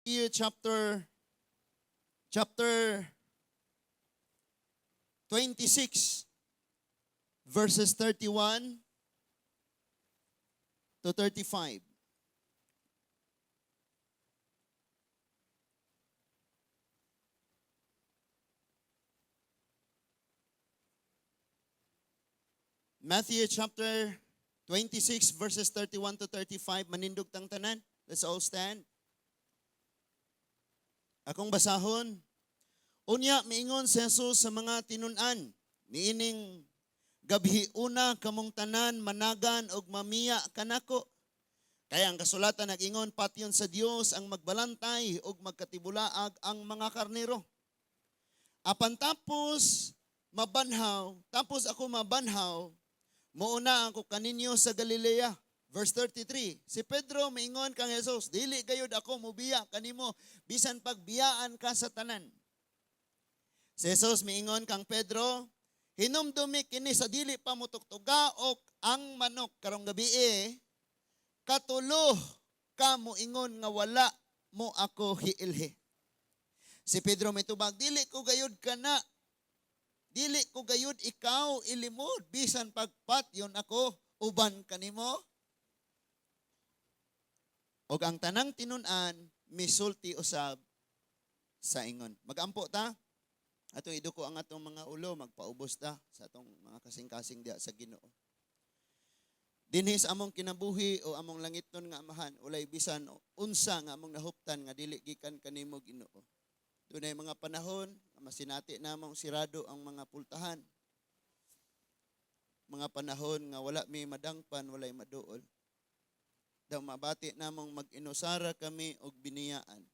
Matthew chapter 26 verses 31 to 35. Matthew chapter 26 verses 31 to 35. Manindog tang tanan. Let's all stand. Akong basahon. Unya miingon si Jesus sa mga tinun-an, "Niining gabhi una kamong tanan managan og mamiya kanako. Kaya ang kasulatan nag-ingon, patyon sa Dios ang magbalantay og magkatibulaag ang mga karnero. Apan tapos mabanhaw, tapos ako mabanhaw, muuna ako kaninyo sa Galilea." Verse 33, si Pedro miingon kang Jesus, "Dili gayud ako mubiya kanimo bisan pagbiyaan ka sa tanan." Si Jesus miingon kang Pedro, "Hinumdumi kini, sa dili pa motugtugaok ang manok karong gabi, katulo ka moingon nga wala mo ako hiilhi." Si Pedro mitubag, "Dili ko gayud kana. Dili ko gayud ikaw ilimod bisan pagpatyon ako uban kanimo." Og ang tanang tinun-an misulti usab sa ingon. Magampo ta. Atong iduko ang atong mga ulo, magpaubos ta sa atong mga kasing-kasing diha sa Ginoo. Dinhi sa among kinabuhi o among langitnon nga Amahan, walay bisan unsa nga among nahuptan nga dili gikan kanimo, Ginoo. Dunay mga panahon nga masinati namong sirado ang mga pultahan. Mga panahon nga wala mi madangpan, walay maduol. Daw mabati namong mag-inusara kami og biniyaan.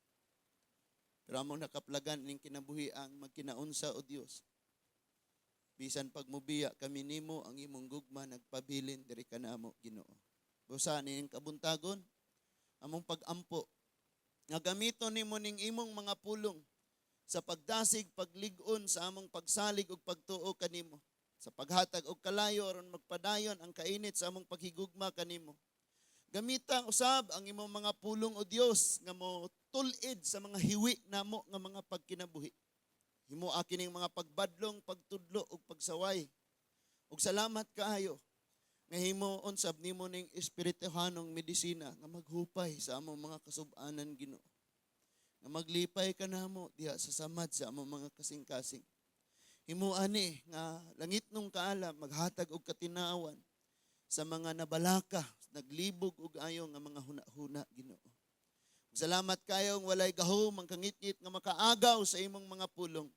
Pero among nakaplagan ning kinabuhi ang magkinaunsa, o Dios. Bisan pag mubiya kami nimo, ang imong gugma nagpabilin diri kanamo, Ginoo. Busa ning kabuntagon, among pagampo nga gamiton nimo ning imong mga pulong sa pagdasig, paglig-on sa among pagsalig ug pagtuo kanimo, sa paghatag og kalayo aron magpadayon ang kainit sa among paghigugma kanimo. Gamita usab ang imong mga pulong, O Dios, nga mo tul-id sa mga hiwi namo nga mga pagkinabuhi. Himoa kining mga pagbadlong, pagtudlo ug pagsaway. Ug salamat kaayo nga himoon sab nimo ning espirituhanong medisina nga maghupay sa among mga kasub-anan, Ginoo. Nga maglipay ka namo diha sa samad sa among mga kasing-kasing. Himoa ni nga langitnong kaalam maghatag og katinawan sa mga nabalaka, naglibog og ayo nga mga huna-huna, Ginoo. Salamat kayong walay gahom ang kangitngit nga makaagaw sa imong mga pulong.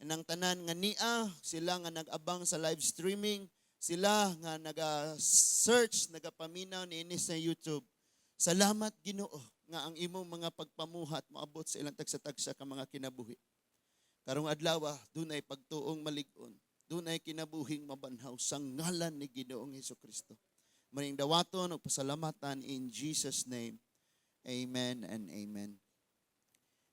Ang tanan nga nia, sila nga nag-abang sa live streaming, sila nga naga-search, nagapaminaw niini sa YouTube. Salamat, Ginoo, nga ang imong mga pagpamuhat moabot sa ilang tagsa-tagsa ka mga kinabuhi. Karong adlaw, dunay pagtuong malig-on, dunay kinabuhing mabanhaw sa ngalan ni Ginoong Hesukristo. Maning dawaton ug pasalamatan in Jesus' name. Amen and amen.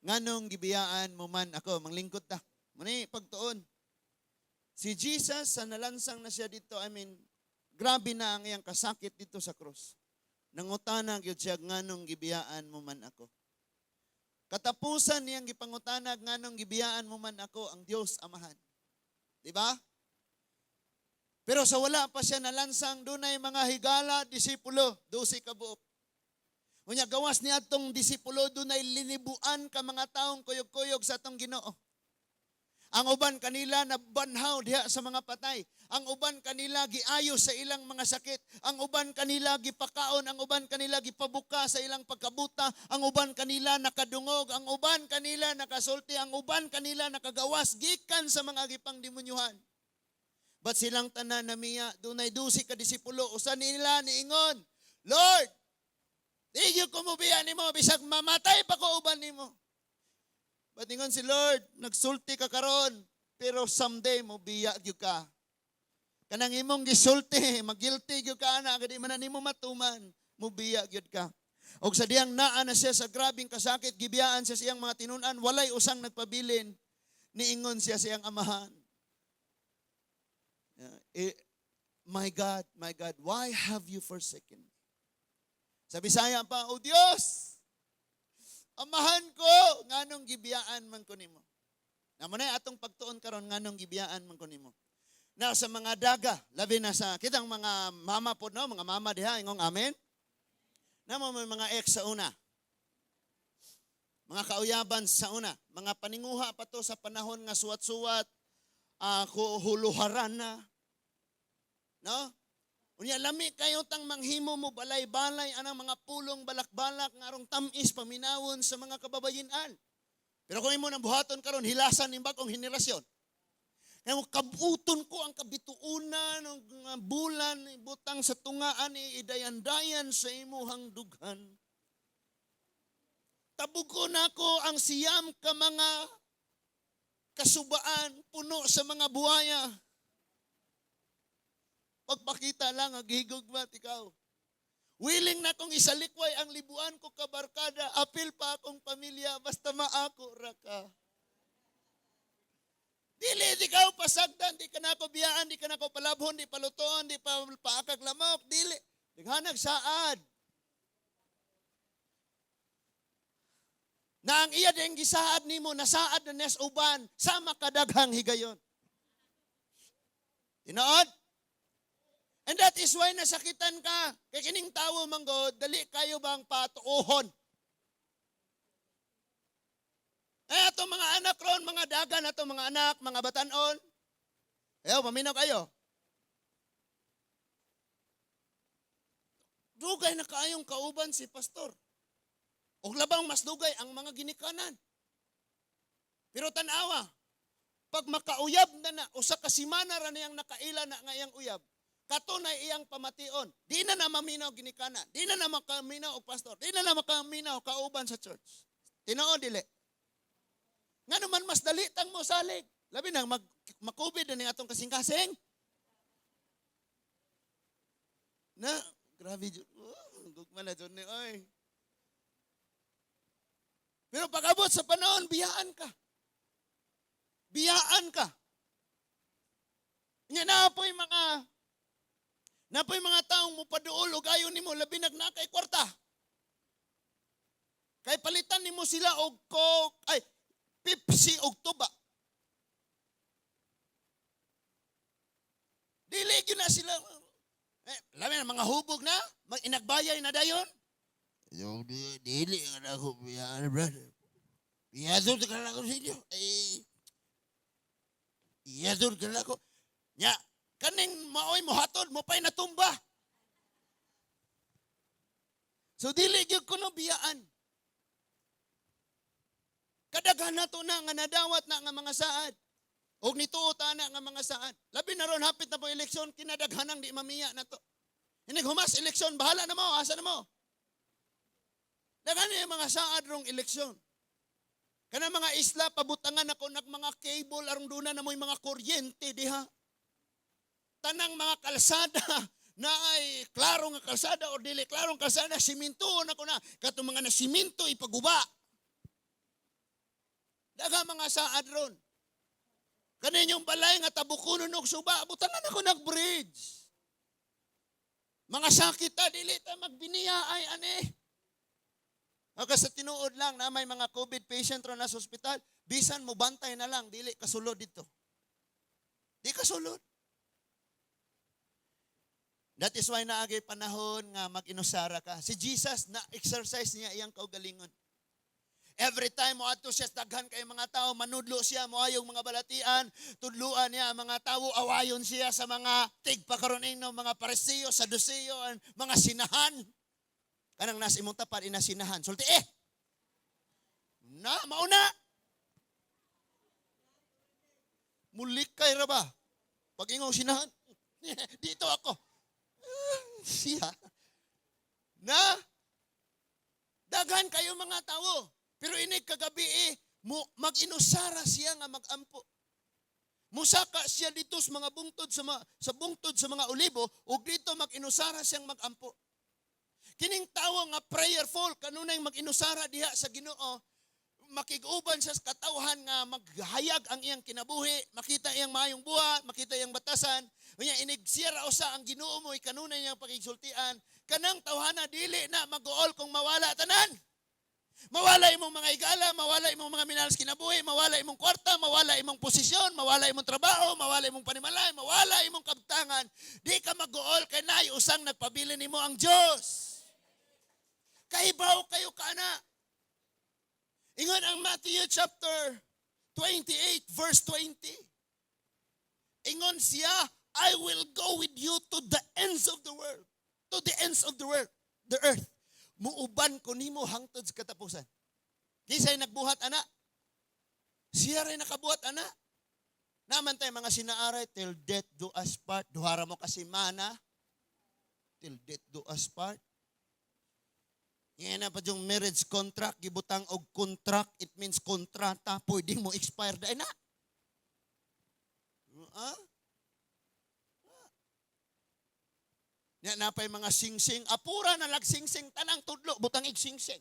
Nganong gibiyaan mo man ako? Manglingkod ta. Muni pagtuon. Si Jesus sa nalansang na siya dito, I mean, grabe na ang iyang kasakit dito sa krus. Nangutana gyud siya, "Nganong gibiyaan mo man ako?" Katapusan niyang gipangutana, "Nganong gibiyaan mo man ako?" ang Dios Amahan. Di ba? Pero sa wala pa siya nalansang, dunay mga higala disipulo, 12 ka buok. Unya gawas ni atong disipulo, dunay linibuan ka mga taong kuyog-kuyog sa atong Ginoo. Ang uban kanila nabanhaw diha sa mga patay. Ang uban kanila giayo sa ilang mga sakit. Ang uban kanila gipakaon, ang uban kanila gipabuka sa ilang pagkabuta, ang uban kanila nakadungog, ang uban kanila nakasulti, ang uban kanila nakagawas gikan sa mga gipangdemonyohan. But silang tanan namiya, dunay 12 ka disipulo, usa nila niingon, "Lord, di gyud ko mubiya nimo bisag mamatay pa ko uban nimo." But ingon si Lord, "Nagsulti ka karon, pero someday mobiya gyud ka. Kanang imong gisulti, magilty gyud ka ana, kay di man na nimo matuman, mobiya gyud ka." Og sa diyang naa na siya sa grabing kasakit, gibiyaan siya sa iyang mga tinun-an, walay usang nagpabilin, niingon siya sa iyang Amahan. "My God, my God, why have you forsaken me?" Sa Bisaya pa, "O Dios, Amahan ko, nganong gibiyaan man ko nimo? Na mo na atong pagtuon karon, nganong gibiyaan man ko nimo. Na sa mga daga, labi na sa kitang mga mama po, no, mga mama diha, ingong amen. Namo may mga ex sa una. Mga kauyaban sa una, mga paninguha pa to sa panahon nga suwat-suwat, huluharan na. No? Unya lami kayo tang manghimo mo balay-balay anang mga pulong balak-balak nga arong tamis paminawon sa mga kababayinan. Pero kung imo nang buhaton karon, hilasan ning bag-ong henerasyon. Kaya mo kabuton ko ang kabituunan ng bulan butang sa tungaan, idayan-dayan sa imuhang dughan. Tabuko nako ang 9 ka mga kasubaan puno sa mga buhaya. Pagpakita lang ang gihigugma ikaw. Willing na kong isalikway ang libuan ko kabarkada, apil pa akong pamilya, basta maako ra ka. Dili, di ka pasagdan, di ka na ako biyaan, di ka na ako palabhon, di palutoon, di pa paakag lamok, dili. Naghanag saad. Na ang iya ding gisaad nimo, nasaad na nes uban, sama kadaghang higayon. Tinuod? And that is why nasakitan ka. Kay kining tawo man god, dali kayo bang patuohon? Eh, ato mga anak ron, mga dagan ato mga anak, mga batanon. Ayo, paminaw kayo. Dugay na kaayong kauban si pastor. Og labang mas dugay ang mga ginikanan. Pero tan-awa, pag makauyab na na, usa ka semana ra niyang nakaila na nga iyang uyab, kato na iyang pamation. Di na na maminaw ginikanan, di na na makaminaw og pastor, di na na makaminaw kauban sa church. Tinuod dili? Nga naman mas dali tang mo salig. Labi nang makubid na ni atong kasing-kasing. Na, grabe jud. Oh, gugma na jud ni oy. Pero pag-abot sa panahon, biyaan ka. Biyaan ka. Nya napoy mga taong mupaduol og ayon nimo labi nag na kay kwarta. Kay palitan nimo sila og Coke, ay Pepsi og tuba. Dili gyud na sila. Labi na mga hubog na, inagbayay na dayon. Yung dili ka na ako, biyaan, brother. Biyador ka na ako sa inyo. Ay, biyador ka na ako. Nya, kaning maoy mohatod, mo pa'y natumba. So dili gyud kuno biyaan. Kadaghan na to na nga nadawat na nga mga saad. Og nituo ta na nga mga saad. Labi na ron hapit na po eleksyon, kinadaghanang di mamiya na to. Hinig humas eleksyon, bahala na mo, asa na mo. Daghan na yung mga saad rong eleksyon. Kana mga isla, pabutangan ako nag mga cable, arong duna na mo'y mga kuryente diha. Tanang mga kalsada, na ay klaro nga kalsada o dili klarong kalsada, siminto na ko na. Katong mga nasiminto, ipaguba. Daga mga saad ron. Kaninyong balay nga tabukunon og suba, butangan ako nag-bridge. Mga sakit ta, dili ta magbiniya ay ani. Haka sa tinuod lang na may mga COVID patient ron na sa ospital, bisan mo bantay na lang, dili kasulod dito. Di kasulod. That is why naagay panahon nga mag-inusara ka. Si Jesus, na-exercise niya iyang kaugalingon. Every time mo adto siya sa daghan kay mga tao, manudlo siya, moayong mga balatian, tudluan niya ang mga tao, awayon siya sa mga tigpakaroon no, mga Pariseo, Saduceo, ang mga sinahan. Kanang nasa imong tapat, inasinahan. Sulti eh! Na, mauna! Mulikay ra ba? Pag ingaw sinahan, dito ako. Siya. Na, daghan kayo mga tao. Pero inig kagabi mag-inusara siya nga mag-ampo. Musaka siya dito sa mga bungtod sa mga, sa bungtod sa mga olibo ug dito mag-inusara siyang mag-ampo. Kining tawo nga prayerful kanunay mag-inusara diha sa Ginoo, makig-uban siya sa katawhan nga maghayag ang iyang kinabuhi, makita iyang maayong buhat, makita iyang batasan. Unya inig siya ra usa ang Ginoo mo kanunay niyang pakigsultian, kanang tawhana dili na mag-uol kung mawala tanan. Mawala imong mga igala, mawala imong mga minahal sa kinabuhi, mawala imong kwarta, mawala imong posisyon, mawala imong trabaho, mawala imong panimalay, mawala imong kabtangan. Di ka mag-uol kay naay usang nagpabilin nimo, ang Dios. Kahibaw kayo kana. Ingon ang Matthew chapter 28 verse 20. Ingon siya, "I will go with you to the ends of the world." To the ends of the world, the earth. Muuban ko nimo hangtod sa katapusan. Kinsay nagbuhat ana? Siya rin nakabuhat ana. Naman tayo mga sinaaray, "Till death do us part." Duhara mo kasi mana. "Till death do us part." Ngayon na pa yung marriage contract, gibutang og contract, it means kontrata, pwede mo expire dahil na. Ah? Nya napay mga singsing, apura na lag singsing, tanang tudlo, butang ig singsing.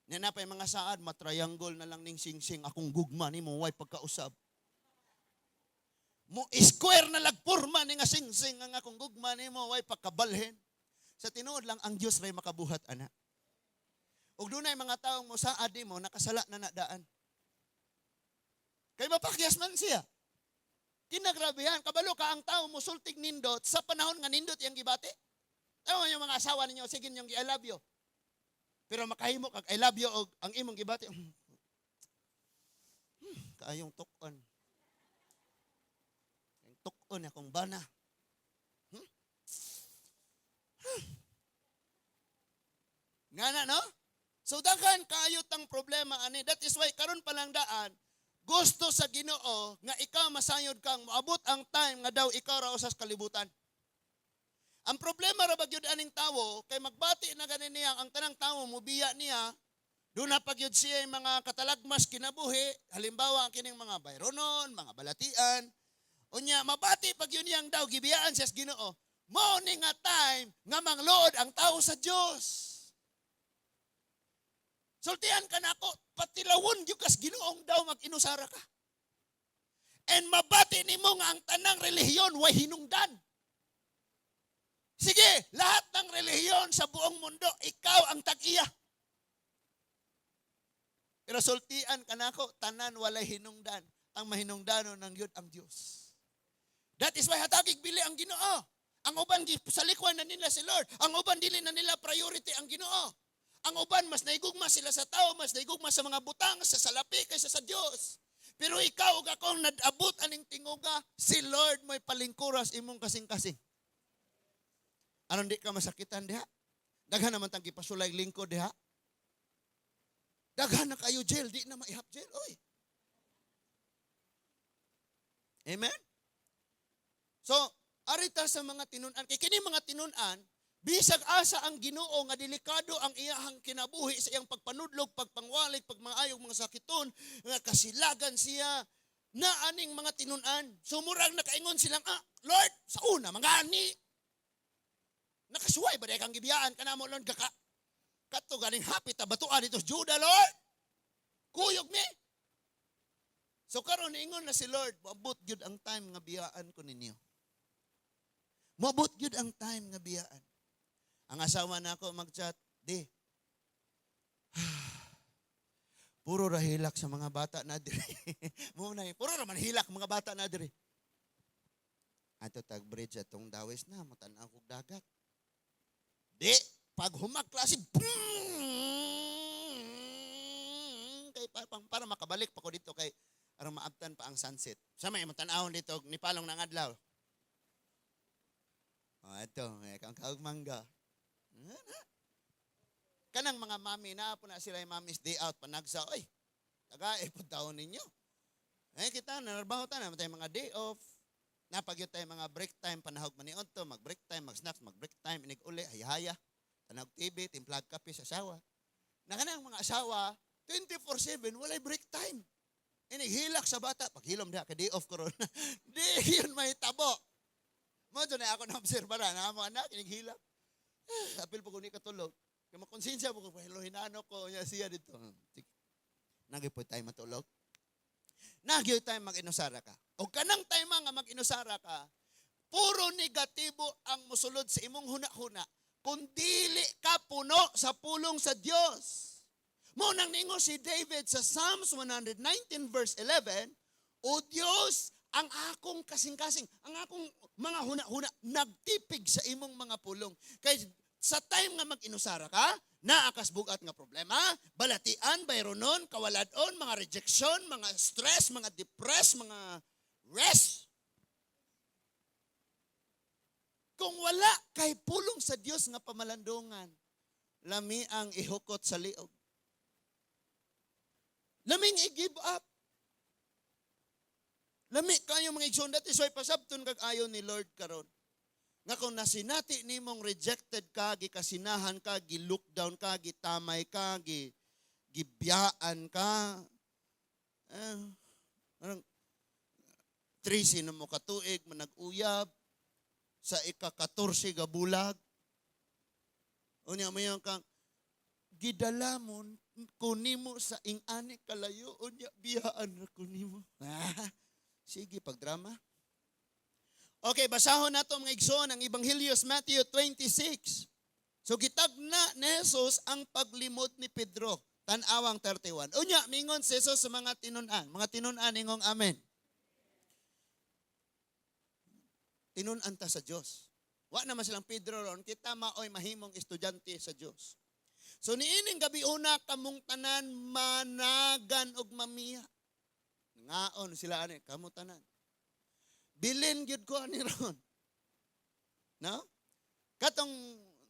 Nya napay mga saad, matriangle na lang ning singsing, akong gugma nimo way pagkausab. Mo square na lag porma ni nga singsing ang akong gugma nimo way pagkabalhin. Sa tinuod lang, ang Dios ray makabuhat ana. Ug dunay mga taong mosaad nimo, nakasala na na daan. Kay mapakyas man siya. Kinagrabehan, kabalo ka ang tao musultig nindot sa panahon nga nindot iyang gibati. Tama yung mga asawa ninyo, sige ninyong "I love you." Pero makahimo kag "I love you" og ang imong gibati, kaayong tuk-on. Ang tuk-on akong bana. Nga na, no? So daghan kaayo tang problema ani. That is why karon pa lang daan, gusto sa Ginoo nga ikaw masayod kang moabot ang time nga daw ikaw ra usas kalibutan. Ang problema ra ba gyud aning tawo kay magbati na gani niya ang tanang tawo mubiya niya, doon na pagyud siya yung mga katalagmas kinabuhi, halimbawa ang kining mga bayronon, mga balatian. Unya mabati pag yun niyang daw gibiyaan siya sa Ginoo. Mao ni nga time nga mangluod ang tao sa Dios. Sultian ka nako, patilawon gyud kas Ginoong daw mag-inusara ka. And mabati nimo nga ang tanang relihiyon way hinungdan. Sige, lahat ng relihiyon sa buong mundo, ikaw ang tag-iya. Pero sultian ka nako, tanan walay hinungdan. Ang mahinungdanon ng yun ang Diyos. That is why hatagig bili ang Ginoo. Ang uban salikwan na nila si Lord. Ang uban, dili na nila priority ang Ginoo. Ang uban, mas naigugma sila sa tao, mas naigugma sa mga butang, sa salapi kaysa sa Dios. Pero ikaw ug akong nadabot aning tinguga, si Lord mo'y palingkuras imong kasing-kasing. Aron di ka masakitan diha? Daghan naman tang gipasulay lingkod diha. Daghan na kayo jail, di na maihap jail. Oy. Amen? So, arita sa mga tinun-an. Kay kini mga tinun-an, bisag asa ang Ginoo nga delikado ang iyahang kinabuhi sa iyang pagpanudlog, pagpangwalig, pagmaayog mga sakiton, nga kasilagan siya na aning mga tinun-an. So murag nakaingon silang, "Ah, Lord, sa una, mga ani. Nakasuway ba kang gibiyaan ka na mo, Lord, kaka, kato ganing hapit ta batuan dito sa Judah, Lord. Kuyog mi." So karon ingon na si Lord, "Moabot gyud ang time nga biyaan ko ninyo. Moabot gyud ang time nga biyaan." Ang asawa na ako mag-chat, "Di. Puro ra hilak sa mga bata na diri." Mo na, puro ra man hilak mga bata na diri. Ato tag bridge atong dawis na matan-aw kog dagat. Di, pag humak klase, boom! Kay para makabalik pa ko dito kay aron maabtan pa ang sunset. Sa may matan-awon dito ni palong ng adlaw. Oh, ito, may kang kaog mangga. Kanang mga mami na po na sila yung mommy's day out panagsa, oy. Tagae pud taon ninyo. Eh kita narbaho ta na tayo mga day off. Napagyud tayo mga break time panahog maniod to, mag break time, mag snacks, mag break time, inig uli, hayahaya. Tanawg TV, timplag kape sa asawa. Na kanang mga asawa, 24/7 walay break time. Inig hilak sa bata, paghilom diha kay day off karon. Di yun may tabo. Mo na ako na obserba na, na mo anak inig hilak. Ah, apil pa ko ni katulog. Kay makonsensya mo ko hello hinano ko nya siya dito. Sige. Nagyoy tayo matulog. Nagyoy tayo mag-inusara ka. O kanang time nga mag-inusara ka, puro negatibo ang musulod sa imong huna-huna. Kung dili ka puno sa pulong sa Dios. Mao nang ningon si David sa Psalms 119 verse 11, "O Dios, ang akong kasing-kasing, ang akong mga huna-huna, nagtipig sa imong mga pulong." Kay sa time nga mag-inusara ka, naa kas bugat nga problema, balatian, bayronon, kawaladon, mga rejection, mga stress, mga depress, mga rest. Kung wala kay pulong sa Dios nga pamalandungan, lami ang ihukot sa liog. Laming i-give up. Lami kayo, mga igsoon. That is why pasabton kag ayo ni Lord karon. Nga kung nasinati nimong rejected ka, gikasinahan ka, gi-look down ka, gitamay ka, gibiyaan ka, eh, anong, 13 na mo katuig, manag-uyab, sa ika-14 gabulag. Unya mo yung kang, gidala mo ko nimo sa ing-ani kalayo, unya biyaan ra ko nimo. Ah, sige, pagdrama. Okay, basahon nato, mga igsoon, ang Ebanghelyo sa Matthew 26. So gitagna ni Jesus ang paglimod ni Pedro. Tan-awang 31. Unya, mingon si Jesus sa mga tinun-an. Mga tinun-an, ingong amen. Tinun-an ta sa Dios. Wa naman silang Pedro ron, kita maoy mahimong estudyante sa Dios. So niining gabi una kamong tanan managan og mamiya. Ngaon sila ani, kamo tanan. Bilin gyud ko ani ron. No? Katong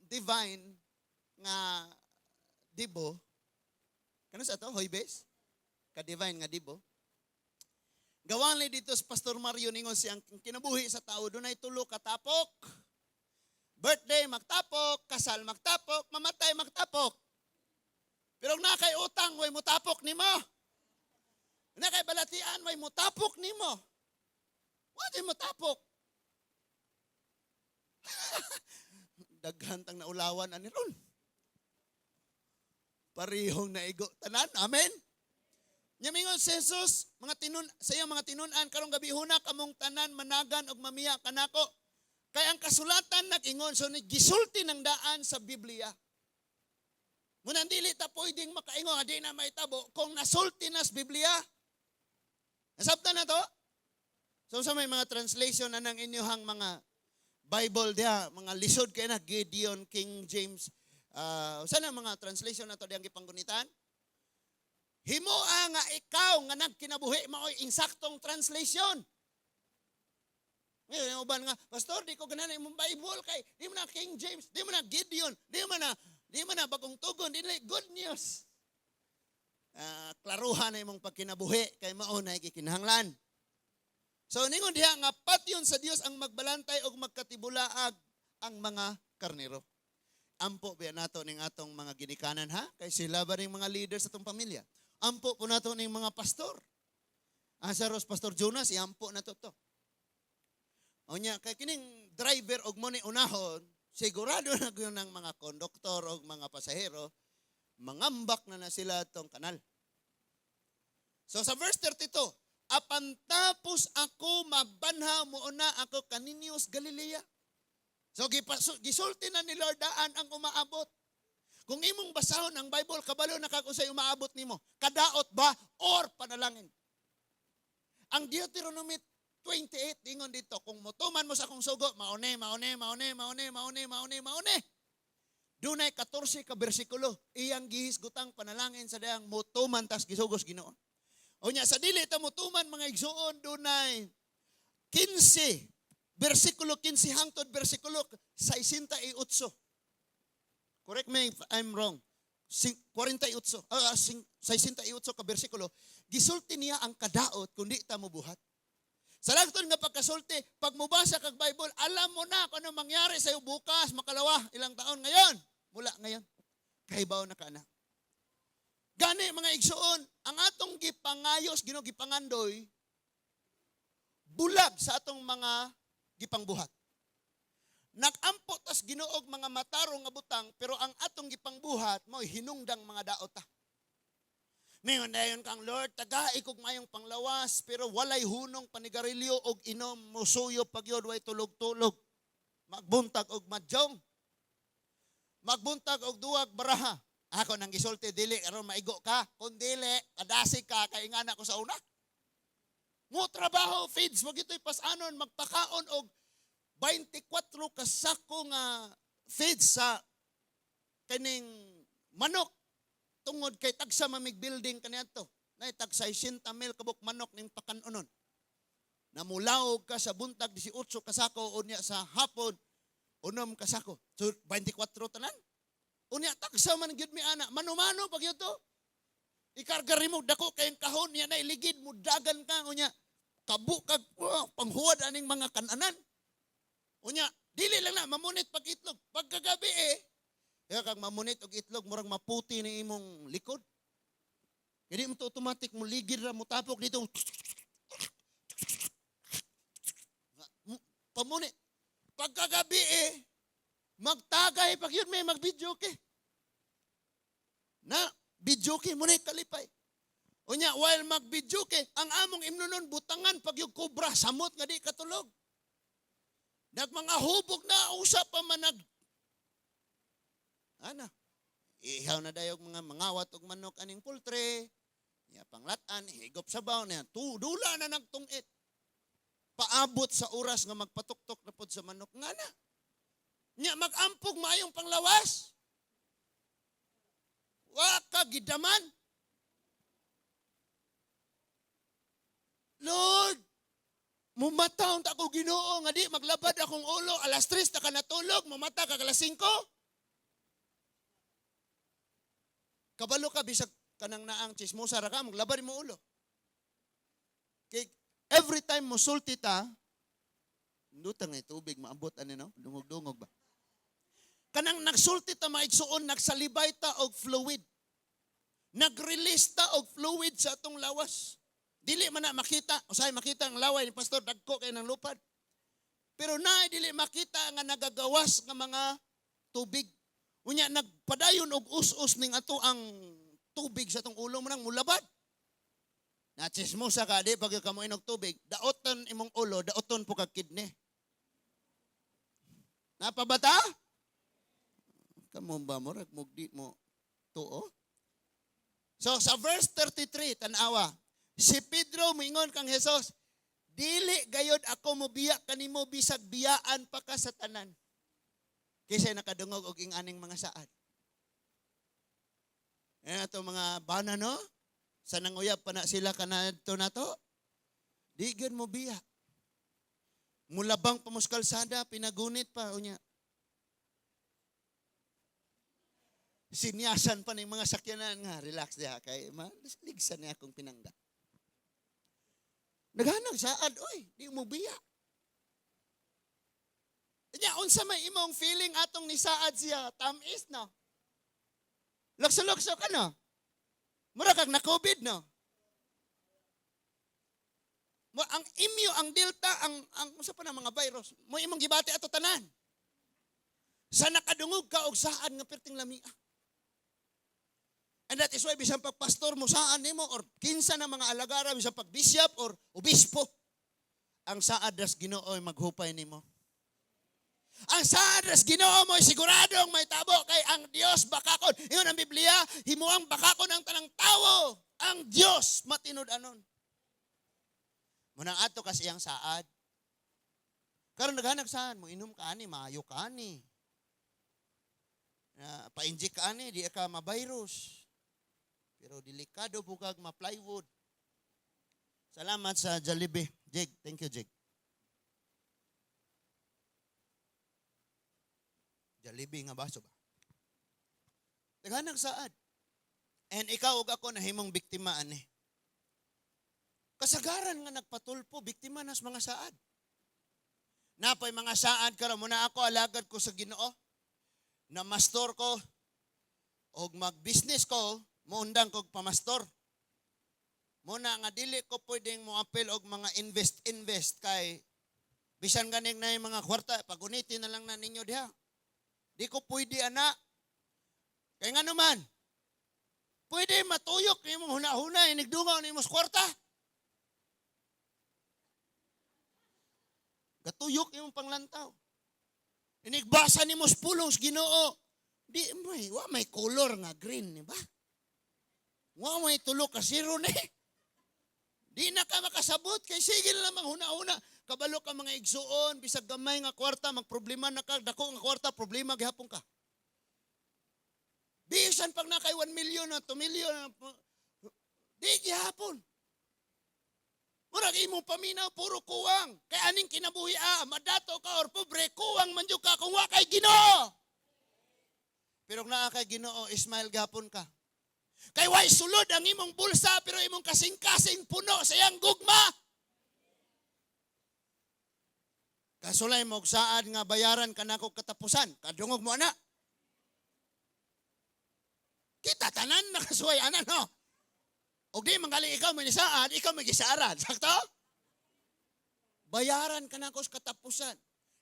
divine nga dibo, kano sa to? Huwebes? Ka-divine nga dibo. Gawan dito sa Pastor Mario, ningon siyang kinabuhi sa tao dunay tulo ka tapok. Birthday magtapok, kasal magtapok, mamatay magtapok. Pero kung naa kay utang, way mutapok nimo. Naa kay balatian, way mutapok nimo. Wa mutapok. Daghan tang naulawan ani ron. Parihong naigo tanan. Amen. Nya mingon si Jesus, mga tinun sa iyang mga tinun-an, "Karong gabi huna kamong tanan managan og mamiya kanako. Kay ang kasulatan nag-ingon," so ni gisulti ng daan sa Biblia. Muna dili ta pwedeng makaingon di na mahitabo kung nasulti na sa Biblia. Nasabtan na to? So sa may mga translation na ng inyong mga Bible diha, mga lisod kay na Gideon, King James, sana mga translation na to diyang gipanggunitan? Himoa nga ikaw nga nagkinabuhi maoy insaktong translation. Ngayon, ang uban nga, "Pastor, di ko ganahan imong Bible kay di mo na King James, di mo na Gideon, di mo na Bagong Tugon, di na Good News." Klaruhan na imong pagkinabuhi kay mao na gikinahanglan. So ningon diha nga patyon sa Dios ang magbalantay og magkatibulaag ang mga karnero. Ampo biya nato ning atong mga ginikanan ha, kay sila ba ning mga leader sa atong pamilya. Ampo po nato ning mga pastor. Asa ros Pastor Jonas, iampo nato to. Unya kay kining driver og mo ni unahon, sigurado na gyud ng mga konduktor og mga pasahero, mangambak na na sila tong kanal. So sa verse 32, "Apan tapos ako mabanhaw, muuna ako kaninyo sa Galilea." So gisulti na ni Lord daan ang umaabot. Kung imong basahon ang Bible, kabalo na kag unsay umaabot nimo. Kadaot ba or panalangin? Ang Deuteronomy 28 ingon dito, kung motuman mo sa akong sugo, maune, maune, maune, maune, maune, maune, maune. Dunay 14 ka bersikulo, iyang gihisgutang panalangin sa dayang motuman tas gisugos Ginoo. Unya sa dili ta motuman, mga igsuon, dunay 15 bersikulo, 15 hangtod bersikulo 68. Correct me if I'm wrong. 48, 68 ka bersikulo, gisulti niya ang kadaot kung di ta mobuhat. Sa lagton nga pagkasulti, pag mobasa kag Bible, alam mo na kung ano mangyari sa iyo bukas, makalawa, ilang taon ngayon. Mula ngayon, kahibaw na ka na. Gani, mga igsuon, ang atong gipangayos, Ginoo gipangandoy, bulag sa atong mga gipangbuhat. Nagampo tas Ginoog mga matarong nga butang, pero ang atong gipangbuhat mao'y hinungdang mga daot ta. Mingon dayon kang, "Lord, tagai kog mayong panglawas," pero walay hunong panigarilyo og inom, musuyo pagyod, way tulog-tulog. Magbuntag og madyong. Magbuntag og duwag baraha. Ako nang gisulti dili aron maigo ka, kun dili kadasig ka kay ingana ko sa una. Mo trabaho feeds mo gitoy pasanon magpakaon og 24 ka sako nga feeds sa kining manok tungod kay tagsa mamig building kaniadto. Nay tag 60 mil kabuk manok ning pakanonon. Namulaog ka sa buntag 18 kasako, unya sa hapon 6 kasako. So 24 tanan. Unya tagsa man gyud mi ana, mano-mano pag yun to. Ikarga mo dako kayong kahon niya na iligid mo dagan ka unya kabu kag panghuwad aning mga kananan. Unya dili lang na mamunit pag itlog pagkagabi eh. Kaya kag mamunit og itlog murag maputi ni imong likod. Kaya di mo to automatic mo ligid ra mo tapok dito. Pamunit. Pagkagabi eh, magtagay pag yun may mag-video ke. Na, video ke, muna kalipay. Unya, while mag-video ke, ang among imnonon, butangan pag yung kobra, samot nga di katulog. Nagmanga hubog na, usap pa man nag... Ana, ihaw na dayog mga mangawat og manok aning poultry, niya panglatan, higop sa baw niya, dula na nagtungit. Paabot sa oras nga magpatuktok na pod sa manok nga na. Nya magampog maayong panglawas. Wa ka gidaman. Lord, mumata unta ko Ginoo nga di maglabad akong ulo alas 3 na ka natulog, mumata ka alas 5. Kabalo ka bisag kanang naang chismosa ra ka maglabad mo ulo. Kay every time mo sulti ta, lutang ay tubig maabot ani no, dungog-dungog ba. Kanang nagsulti ta maigsuon, nagsalibay ta og fluid. Nag-release ta og fluid sa atong lawas. Dili man na makita, usahay makita ang laway ni pastor dagko kay nang lupad. Pero naay dili makita nga nagagawas nga mga tubig. Unya nagpadayon og us-us ning ato ang tubig sa atong ulo mo nang mulabad. Nachismosa ka, di pag ka mo inog tubig, daoton imong ulo, daoton po kag kidney. Napabata? Kamo ba mo, mugdi mo tuo? So sa verse 33, tanawa, si Pedro moingon kang Jesus, dili gayod ako mobiya kanimo bisag biyaan pa ka sa tanan. Kaysa nakadungog og ing-aning mga saad. Eh ato mga bana no? Sa nanguyab pa na sila kanadto na to. Di gyud mo biya. Mulabang pa mo sa kalsada, pinagunit pa unya. Sinyasan pa ning mga sakyanan nga, relax diha kay ma, ligsan niya akong pinangga. Naghanag saad, oy, di mo biya. Nya unsa may imong feeling atong nisaad siya, tamis no. Lokso-lokso ka no. Mura kag na COVID no. Mo ang imyo, ang delta, ang unsa pa na mga virus, mo imong gibati ato tanan. Sa nakadungog ka og saan nga perting lamia. And that is why bisan pag pastor mo saan nimo or kinsa na mga alagara bisan pag bishop or obispo, ang saad ras Ginoo ay maghupay nimo. Ang saad ras Ginoo mo ay siguradong may tabo kay ang Dios bakakon. Ingon ang Biblia, himuang bakakon ang tanang tawo. Ang Dios matinud-anon. Munang ato kasi iyang saad. Karon naghanap saan mo inom ka ani, maayo ka ani. Na pa-inject ka ani, di ka ma-virus. Pero delikado bukag ma-plywood. Salamat sa Jollibee. Jig, thank you, Jig. Jollibee nga baso ba? Naghanag saad. And ikaw ug ako nahimong biktima ani. Kasagaran nga nagpatulpo, biktima nas mga saad. Napay mga saad karon muna ako alagad ko sa Ginoo. Na mastor ko og mag-business ko, muundang kog pamastor. Muna nga dili ko pwedeng moapil og mga invest kay bisan ganing na mga kwarta pagunitin na lang na ninyo diha. Di ko pwede ana. Kay nga naman, pwede matuyok nimong huna-huna inigdungaw nimo sa kwarta. Gatuyok imong panglantaw. Inigbasa nimo sa pulong sa Ginoo. Di may, wa may color nga green, di ba? Wa may tulo ka zero ni. Di na ka makasabot kay sige na lamang huna-huna. Kabalo ka, mga igsuon, bisag gamay nga kwarta, magproblema na ka, dako nga kwarta, problema gihapon ka. Bisan pag na kay 1 million na 2 million na, di gihapon. Murag imong paminaw puro kuwang. Kay aning kinabuhi ah, madato ka or pobre, kuwang man jud ka kung wa kay Ginoo. Pero kung naa kay Ginoo, smile gihapon ka. Kay way sulod ang imong bulsa pero imong kasing-kasing puno sa iyang gugma. Kasulay mo og saad nga bayaran kanako katapusan. Kadungog mo ana. Kita tanan nakasuway ana, no. Og di man galing ikaw may nisaad, ikaw may gisaaran. Sakto? Bayaran kanako sa katapusan.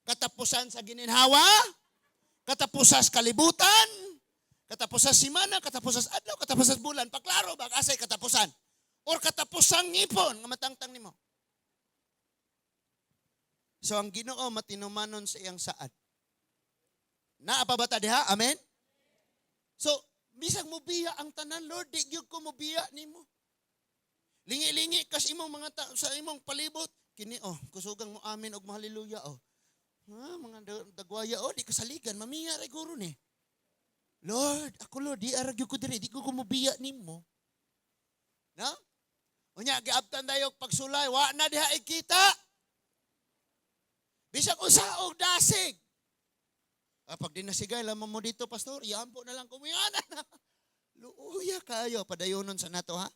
Katapusan sa gininhawa, katapusan sa kalibutan, katapusan sa simana, katapusan sa adlaw, katapusan sa bulan. Paklaro ba asay katapusan? Or katapusang ngipon nga matangtang nimo. So ang Ginoo matinumanon sa iyang saad. Naa pa ba ta diha? Amen? So, bisag mobiya ang tanan, Lord, di gyud ko mobiya nimo. Lingi-lingi kas imong mga sa imong palibot, kini oh, kusugang mo amen og hallelujah oh. Ha, mga dagwaya oh, di kasaligan, mamiya ra guro ni. Lord, ako Lord, di ara gyud ko diri, di ko mobiya nimo. No? Unya giabtan dayo pagsulay, wa na diha ikita. Bisag usa og dasig. Ah, pag di nasigay lamang mo dito, pastor, iampo na lang kumuyana na. Luuya kayo, padayonon sa nato ha.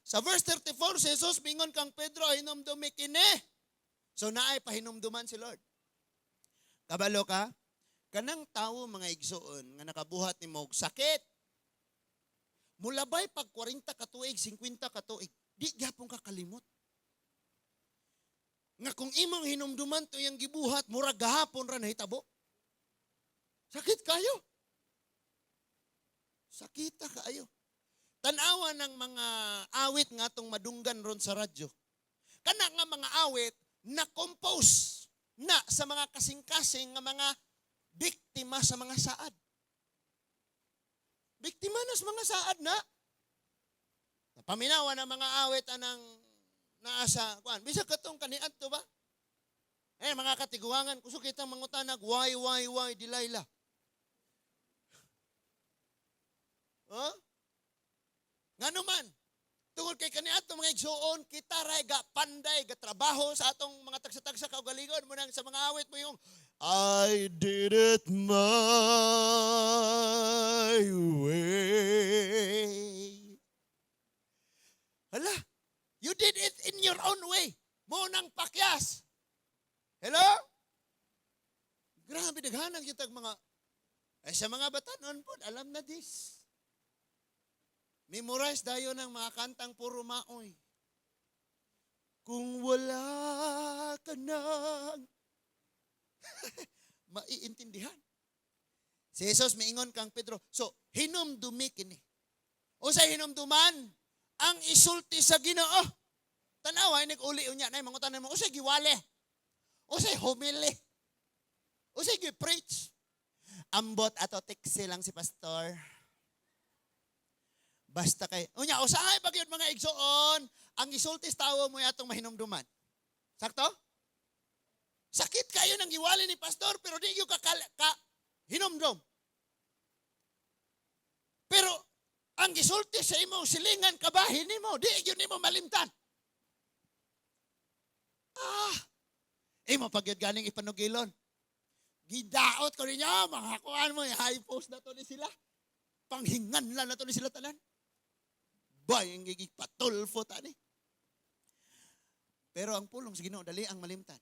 Sa verse 34, si Jesus mingon kang Pedro, "Hinumdumi kini." So naay pahinumduman si Lord. Kabalo ka? Kanang tawo, mga igsuon, nga nakabuhat nimo og sakit. Mulabay pag 40 ka tuig, 50 ka tuig, di gyapon ka kalimot. Nga kung imong hinumduman to iyang gibuhat, murag gahapon ra nahitabo. Sakit kayo. Sakita kaayo. Tanawa ng mga awit nga atong madunggan ron sa radyo. Kana nga mga awit na compose na sa mga kasing-kasing nga mga biktima sa mga saad. Biktima na sa mga saad na. Paminawa ng mga awit anang naa sa kuan. Bisag katong kaniadto ba? Eh, mga katiguangan, kusog kitang mangutanag, Why, Delilah?" Huh? Ngano man? Tungod kay kaniadto, mga igsuon, kita ray ga panday, ga trabaho sa atong mga tagsa-tagsa kaugalingon mo nang sa mga awit mo yung "I did it my way." Hala, you did it in your own way. Mo nang pakyas. Hello? Grabe, daghanan kitag mga ay sa mga batanon po, alam na this. Memorize dayon ng mga kantang puro maoy. Kung wala ka nang maiintindihan. Si Jesus miingon kang Pedro, so hinumdumi kini. Unsay hinumduman? Ang isulti sa Ginoo. Tanawa nag-uli unya na mangutan mo, unsay giwali? Unsay homily? Unsay gi-preach? Ambot ato tiksi lang si pastor. Basta kay unya usahay pa gyud, mga igsoon, ang isulti sa tawo mo atong mahinumduman. Sakto? Sakit kayo ng giwali ni pastor pero di gyud ka hinumdum. Pero ang gisulti sa imong silingan kabahin nimo, di gyud nimo malimtan. Ah, imo pa gyud ganing ipanugilon. "Gidaot ko ninyo, mga kuan mo, high post na to ni sila. Panghingan lang na to ni sila tanan." Bay, ang gigig patulfo tani. Pero ang pulong sa Ginoo dali ang malimtan.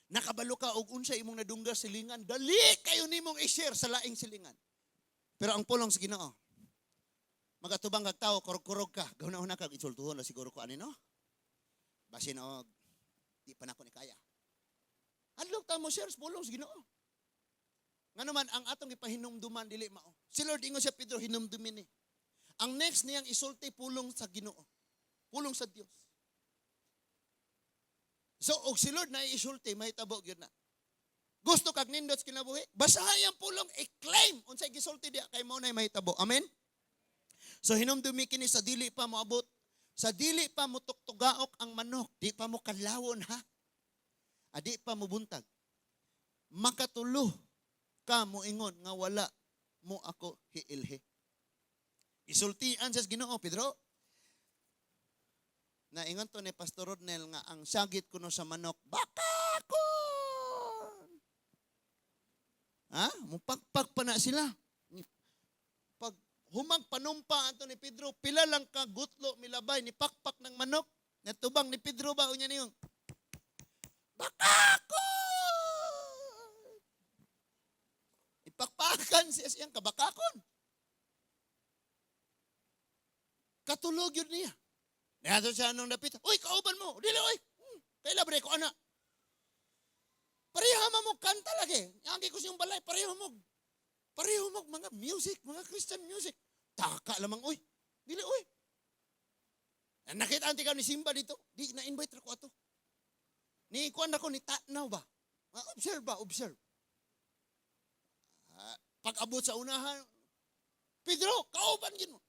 Nakabalo ka og unsa imong nadungga silingan, dali kayo nimong i-share sa laing silingan. Pero ang pulong sa Ginoo, magatubang kag tao, kurog-kurog ka, gahuna-huna ka, insultuhon na siguro ko ani, no? Basin og di pa nako ni kaya. Adlok ta mo share sa pulong sa Ginoo. Nga naman ang atong ipahinumduman dili mao. Si Lord ingon siya Pedro, "Hinumdumin ni." Ang next niyang isulti, pulong sa Ginoo. Pulong sa Dios. So og si Lord na isulti, mahitabo gyud na. Gusto kag nindot sa kinabuhi? Basahay ang pulong, i-claim unsay gisulti diha kay mao nay mahitabo. Amen? So hinumdumi kini sa dili pa moabot, sa dili pa mo tuktugaok ang manok, di pa mo kadlawon ha. Adi pa mo buntag. Makatulo ka moingon nga wala mo ako hiilhi. Isultian sa Ginoo, Pedro. Naingon to ni Pastor Rodnel nga ang sagit kuno sa manok, bakakon! Ha? Mupagpag pa na sila. Pag humang panumpa ato ni Pedro, pila lang ka gutlo milabay ni pakpak ng manok. Natubang ni Pedro ba unya niyong bakakon! Ipakpakan siya siyang kabakakon. Katulog yun niya. Niadto siya nung dapit. "Uy, kauban mo. Dili, uy. Kaila bre ko ana. Pareha mo kanta lagi. Yagi ko siyang balay, pareho mo. Pareho mo mga music, mga Christian music. Taka lamang, uy. Dili, uy. Nakita anti ka ni Simba dito. Di na-invite ko ato. Ni kuan ako ni Tatnaw ba? Observe ba? Observe. Pag abot sa unahan, "Pedro, kauban gin mo.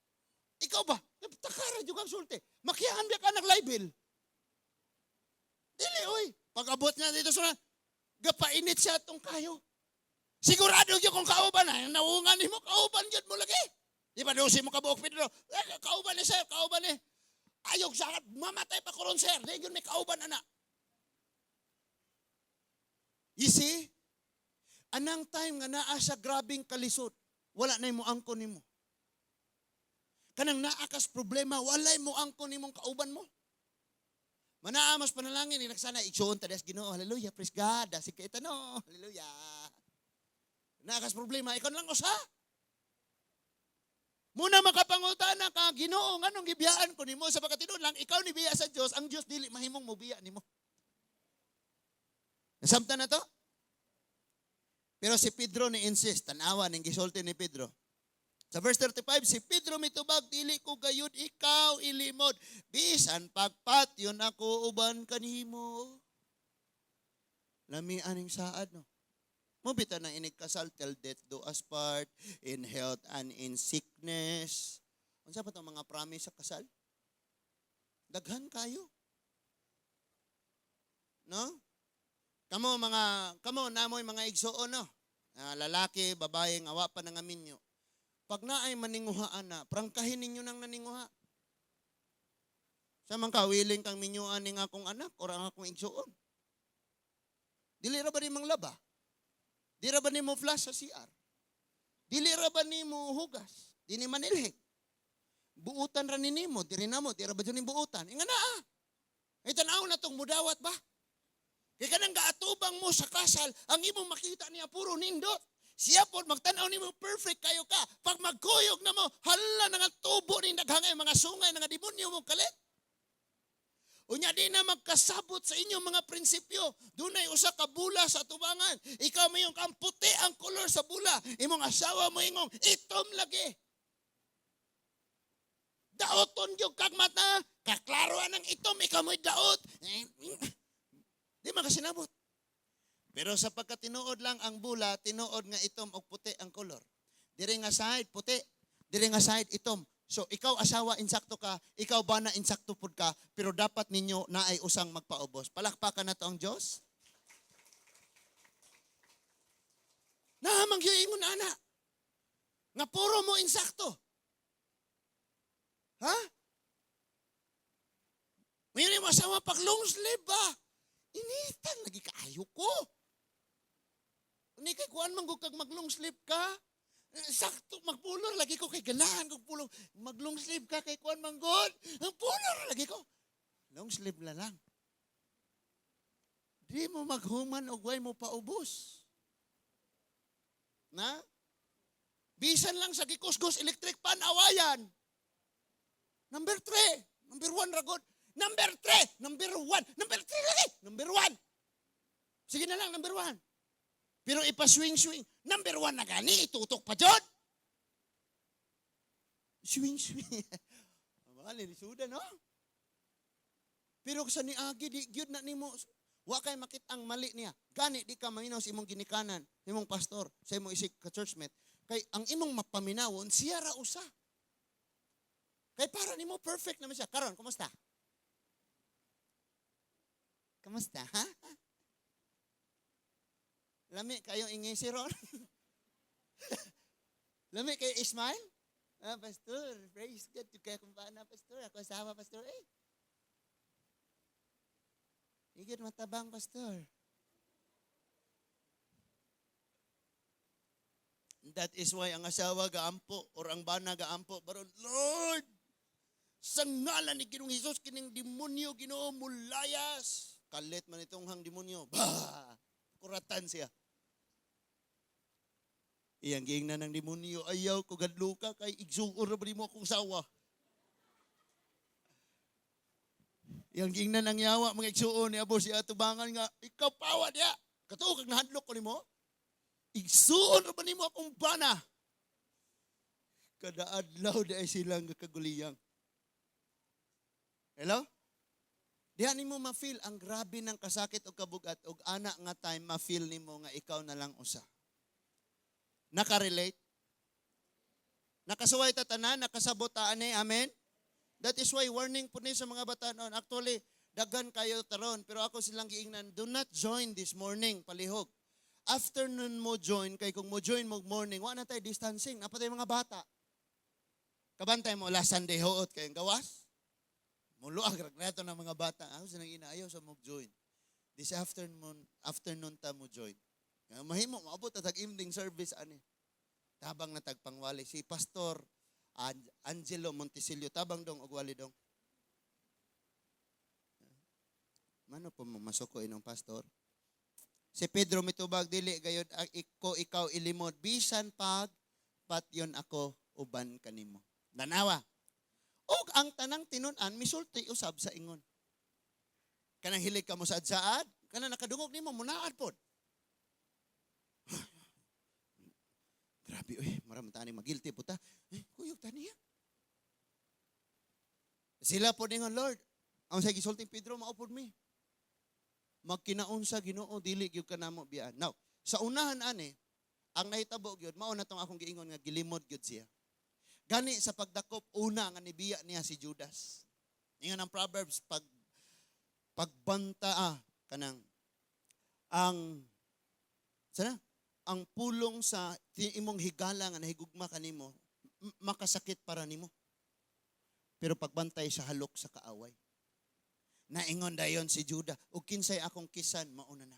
Ikaw ba? Takara jud kang sulti. Makihaan ba ka ng libel? Dili, oy." Pag abot niya dito sa unahan, gapainit siya atong kayo. "Sigurado gyud kung kauban na, naungan nimo kauban gyud mo lagi. Di ba 12 mo kabuok, Pedro? Eh, kauban ni sir, kauban ni. Ayog sa mamatay pa ko ron, sir. Di gyud may kauban ana." You see? Anang time nga naa sa grabing kalisod, wala na mo angkon nimo. Kanang naa kas problema, walay mo angkon nimong kauban mo. Manaa mas panalangin ni nagsana igsuon ta des Ginoo. Hallelujah, praise God. Dasig kay no. Hallelujah. Naa kas problema, ikaw na lang usa. Muna makapangutana ka, "Ginoo, nganong gibiyaan ko nimo?" Sa pagkatinuod lang, ikaw ni biya sa Dios, ang Dios dili mahimong mobiya nimo. Nasabtan na to? Pero si Pedro ni insist, tanawa ning gisulti ni Pedro. Sa verse 35, si Pedro mitubag, "Dili ko gayud ikaw ilimod. Bisan pagpatyon ako uban kanimo." Lami aning saad, no? Mo bitaw na inig kasal, till death do us part, in health and in sickness. Unsa pa tong mga promise sa kasal? Daghan kayo. No? Kamo mga kamo namoy mga igsuon, no. Lalaki, babae nga wa pa nangaminyo. Pag naay maninguhaan na, prangkahin ninyo nang naninguha. Sa man ka willing kang minyuan ning akong anak or ang akong igsuon? Dili ra ba ni manglaba? Di ra ba nimo flush sa CR? Dili ra ba nimo hugas? Di ni manilhig? Buutan ra ni nimo, diri namo, di ra ba dyan buutan? Inga na ah. Ay tanaw na tong mudawat ba? Kay kanang gaatubang mo sa kasal, ang imong makita niya puro nindot. Siya po magtan-aw nimo perfect kayo ka. Pag magkuyog na mo, hala na nga tubo ni daghangay mga sungay nga demonyo mo kalit. Unya di na magkasabot sa inyong mga prinsipyo. Dunay usa ka bula sa tubangan. Ikaw mayong kang puti ang kolor sa bula. Imong asawa mo ingong itom lagi. Daoton gyud kag mata. Kaklaro ang itom, ikaw mo'y daot. Di man kasinabot. Pero sa pagkatinuod lang ang bula, tinuod nga itom og puti ang kolor. Diri nga side puti, diri nga side itom. So ikaw asawa insakto ka, ikaw bana insakto pud ka, pero dapat ninyo naay usang magpaubos. Palakpakan na to ang Dios. Nahamang gyud ingon ana. Nga puro mo insakto. Ha? Ngayon yung asawa pag long sleeve ba? Initan lagi kaayo ko. Ni kay kuan man gud kag mag long sleeve ka. Sakto magpulor lagi ko kay ganahan kog pulong. Mag long sleeve ka kay kuan man gud. Ang pulor lagi ko. Long sleeve na lang. Di mo maghuman og way mo paubos. Na? Bisan lang sa gikusgos electric pan awayan. Number 3, number 1 ragod. Number 3, number 1, number 3 lagi, number 1. Sige na lang, number 1. Pero ipa-swing-swing, number 1 na gani, itutok pa dyan. Swing-swing. Mga nilisudan, no? Pero sa niagi, di gyud na nimo. Wa kay makit-ang mali niya. Gani di ka maminaw sa imong ginikanan, imong pastor, sa imong isig ka churchmate. Kay ang imong mapaminawon, siya ra usa. Kay para nimo perfect naman siya. Karon, kumusta? Kumusta, ha? Lami kayo ingisi ron. Lami kayo smile. Ah, pastor, praise God. Kaya kung paano, pastor. Ako asawa, pastor. Eh. Igit matabang, pastor. That is why ang asawa gaampo or ang bana gaampo. Baron, "Lord, sa ngalan ni Ginoong Hesus, kining demonyo, Ginoo, mulayas." Kalit man itong hang demonyo. Bah! Kuratan siya. Iyang giingnan ng demonyo, "Ayaw ko gadluka kay igsuon ra ba nimo akong sawa?" Iyang giingnan ang yawa, mga igsuon ni abo siya tubangan nga, "Ikaw pawa diya. Katuo kag nahadlok ko nimo. Igsuon ra ba nimo akong bana?" Kada adlaw di ay silang kaguliyang. Hello? Diha nimo ma-feel ang grabe ng kasakit o kabugat og ana nga time ma-feel nimo nga ikaw na lang usa. Naka-relate? Nakasuway ta tanan, nakasabot ta ani, amen? That is why warning po ni sa mga batanon. Actually, daghan kayo taron, pero ako silang giingnan, do not join this morning, palihog. Afternoon mo join, kay kung mo join mo morning, wa na tayo distancing, naa pa tay mga bata. Kabantay mo, last Sunday, huot kayong gawas. Muluag, ragnato ng mga bata. Ako silang inaayaw sa mo join. This afternoon, afternoon ta mo join. Nga mahimo, maabot ta tag evening service ani. Tabang na tagpangwali. Si Pastor Angelo Montesilio, tabang dong og wali dong. Mano po mo masuko inong pastor? Si Pedro mitubag, "Dili gayud iko ikaw ilimod bisan pag patyon ako uban kanimo." Danawa. Og ang tanang tinun-an misulti usab sa ingon. Kanang hilig ka mo sa saad, kanang nakadungog nimo munaad pod. "Grabe oy, marami tani magilty po ta. Eh, kuyog ta niya." Sila po ningon, "Lord, ang sa gisulting Pedro mao pod mi. Magkinaon sa Ginoo, dili gyud ka namo biyaan." Now, sa unahan ani, ang nahitabo gyud mao na tong akong giingon nga gilimod gyud siya. Gani sa pagdakop una nga nibiya niya si Judas. Ingon ang Proverbs, pagbanta kanang ang sana ang pulong sa imong higala nga nahigugma kanimo makasakit para nimo. Pero pagbantay sa halok sa kaaway. Naingon dayon si Judas, "Og kinsay akong kisan, mauna na.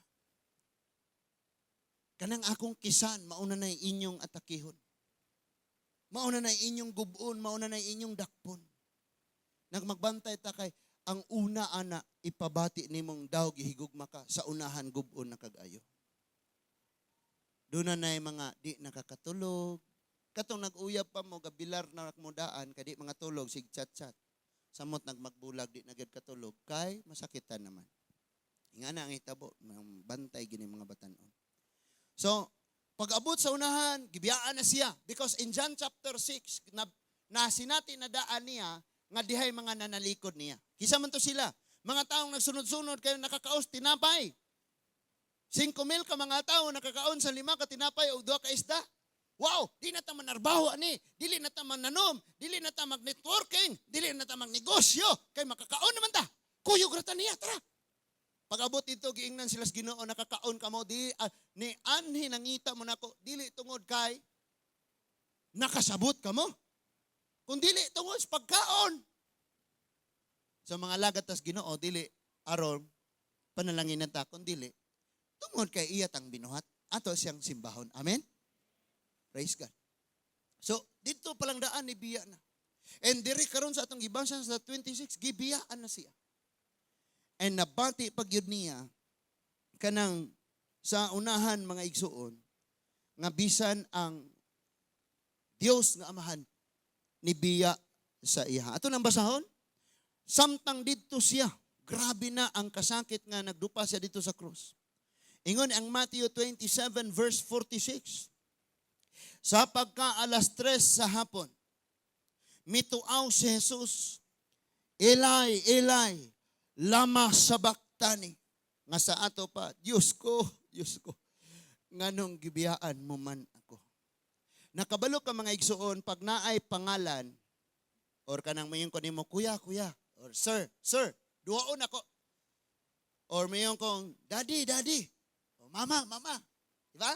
Kanang akong kisan, mauna na inyong atakihon. Mauna na inyong gubon, mauna na inyong dakpon." Nagmagbantay ta kay ang una ana ipabati nimong daw gihigugma ka sa unahan gubon na kag-ayo. Doon na mga di nakakatulog. Katong nag-uyab pa mo, gabilar na mo daan, kay di mga tulog, sig chat-chat. Samot nagmagbulag, di na gyud katulog, kay masakitan naman. Nga na ang hitabo, bantay gini mga batanon. So, pag-abot sa unahan, gibiyaan na siya. Because in John chapter 6, na sinati na daan niya, nga dihay mga nanalikod niya. Kisa man to sila. Mga taong nagsunod-sunod kayo nakakaos, tinapay. 5,000 ka mga tao nakakaon sa 5 ka tinapay o 2 ka isda. Wow, di na ta manarbaho ani, dili na ta mananom, dili na ta mag-networking, dili na ta magnegosyo, kay makakaon naman ta. Kuyog ra ta niya, tara. Pag-abot dito, giingnan sila sa Ginoo, nakakaon ka mo, di, ni anhi nangita mo nako, dili tungod kay nakasabot ka mo. Kung dili tungod sa pagkaon. Sa mga lagat tas Ginoo, dili aron panalangin na ta, kung dili tungod kay iya tang binuhat, ato siyang simbahon. Amen? Praise God. So, dito palang daan ni biya na. And diri karon sa atong gibasa sa 26, gibiyaan na siya. And nabati pag yun niya, kanang sa unahan mga igsuon, nga bisan ang Dios nga Amahan ni biya sa iya. Ato nang basahon, samtang didto siya, grabe na ang kasakit nga nagdupa siya dito sa krus. Ingon ang Matthew 27 verse 46. Sa pagka alas 3 sa hapon, mituaw si Jesus, "Eli, Eli, lama sabachthani?" Nga sa ato pa, "Diyos ko, Diyos ko, nganong gibiyaan mo man ako?" Nakabalo ka, mga igsuon, pag naay pangalan, or kanang mayon ko nimo, "Kuya, kuya," or "Sir, sir," duwaon ako. Or mayon kong, "Daddy, daddy," o "Mama, mama." Di ba?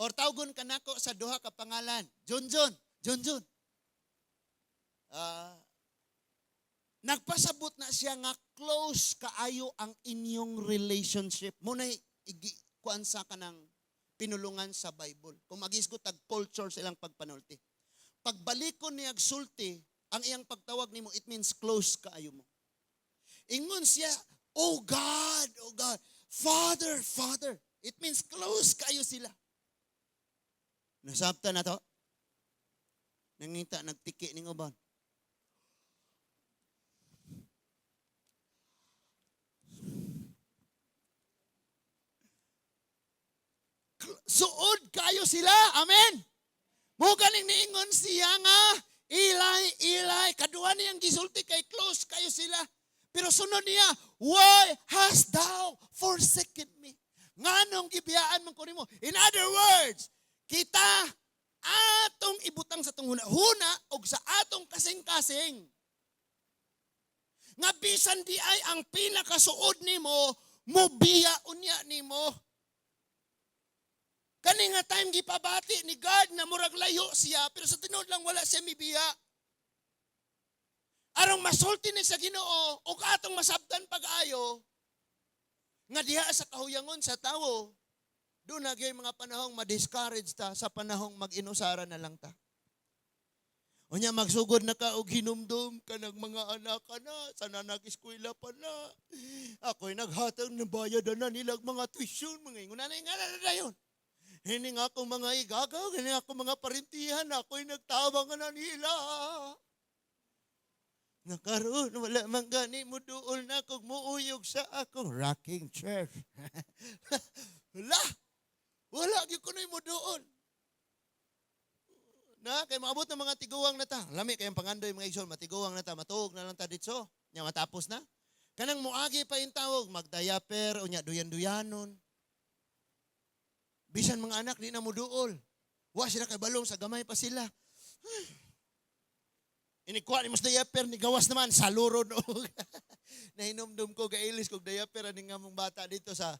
Or tawgon ka nako sa duha ka pangalan, "John John, John John." Ah, nagpasabot na siya nga close kaayo ang inyong relationship. Mao na kuan sa kanang pinulungan sa Bible. Kung magisgot tag culture sa ilang pagpanulti. Pagbalikon niya sulti, ang iyang pagtawag nimo, it means close kaayo mo. Ingon siya, "Oh God, oh God, Father, Father." It means close kaayo sila. Nasabta na to? Nangita, nagtiki ning uban. Suod kayo sila. Amen. Mo ganing niingon siya nga, "Eli, Eli." Kaduha niyang gisulti kay close kayo sila. Pero sunod niya, "Why hast thou forsaken me?" Nganong gibiyaan man ko nimo? In other words, kita atong ibutang sa atong huna og sa atong kasing-kasing. Nga bisan di ay ang pinakasuod nimo, mobiya unya nimo. Kani nga time gipabati ni God na murag layo siya, pero sa tinuod lang wala siya mibiya. Arong masulti ni sa Ginoo ug atong masabtan pag-ayo nga diha sa kahuyangon sa tawo, doon na gyud mga panahong ma-discourage ta sa panahong mag-inusara na lang ta. Unya magsugod na ka og hinumdum kanang mga anak ka na, sana nag-eskwela pa na. Ako'y naghatag ng bayad na nilag mga tuition, mga ingon na nga na dayon. Hini nga akong mga igagaw, hini nga akong mga parintihan, ako'y nagtabang na nila. Nakaroon, wala man gani mo duol na kung muuyog sa akong rocking chair. Wala. Wala, gyud ko mo duol. Na, kay maabot ng mga tiguang na ta. Lami kayong pangandoy, mga igsoon, matiguang na ta, matuog na lang ta ditso. Nya matapos na. Kanang muagi pa yung tawag, magdiaper, unya duyan-duyanon. Bisan mga anak, di na mo duol. Wa sila kay balong sa gamay pa sila. Inikuha ni mas diaper, ni gawas naman, sa luro no. Nahinumdum ko, gailis kog diaper, ani nga mong bata dito sa,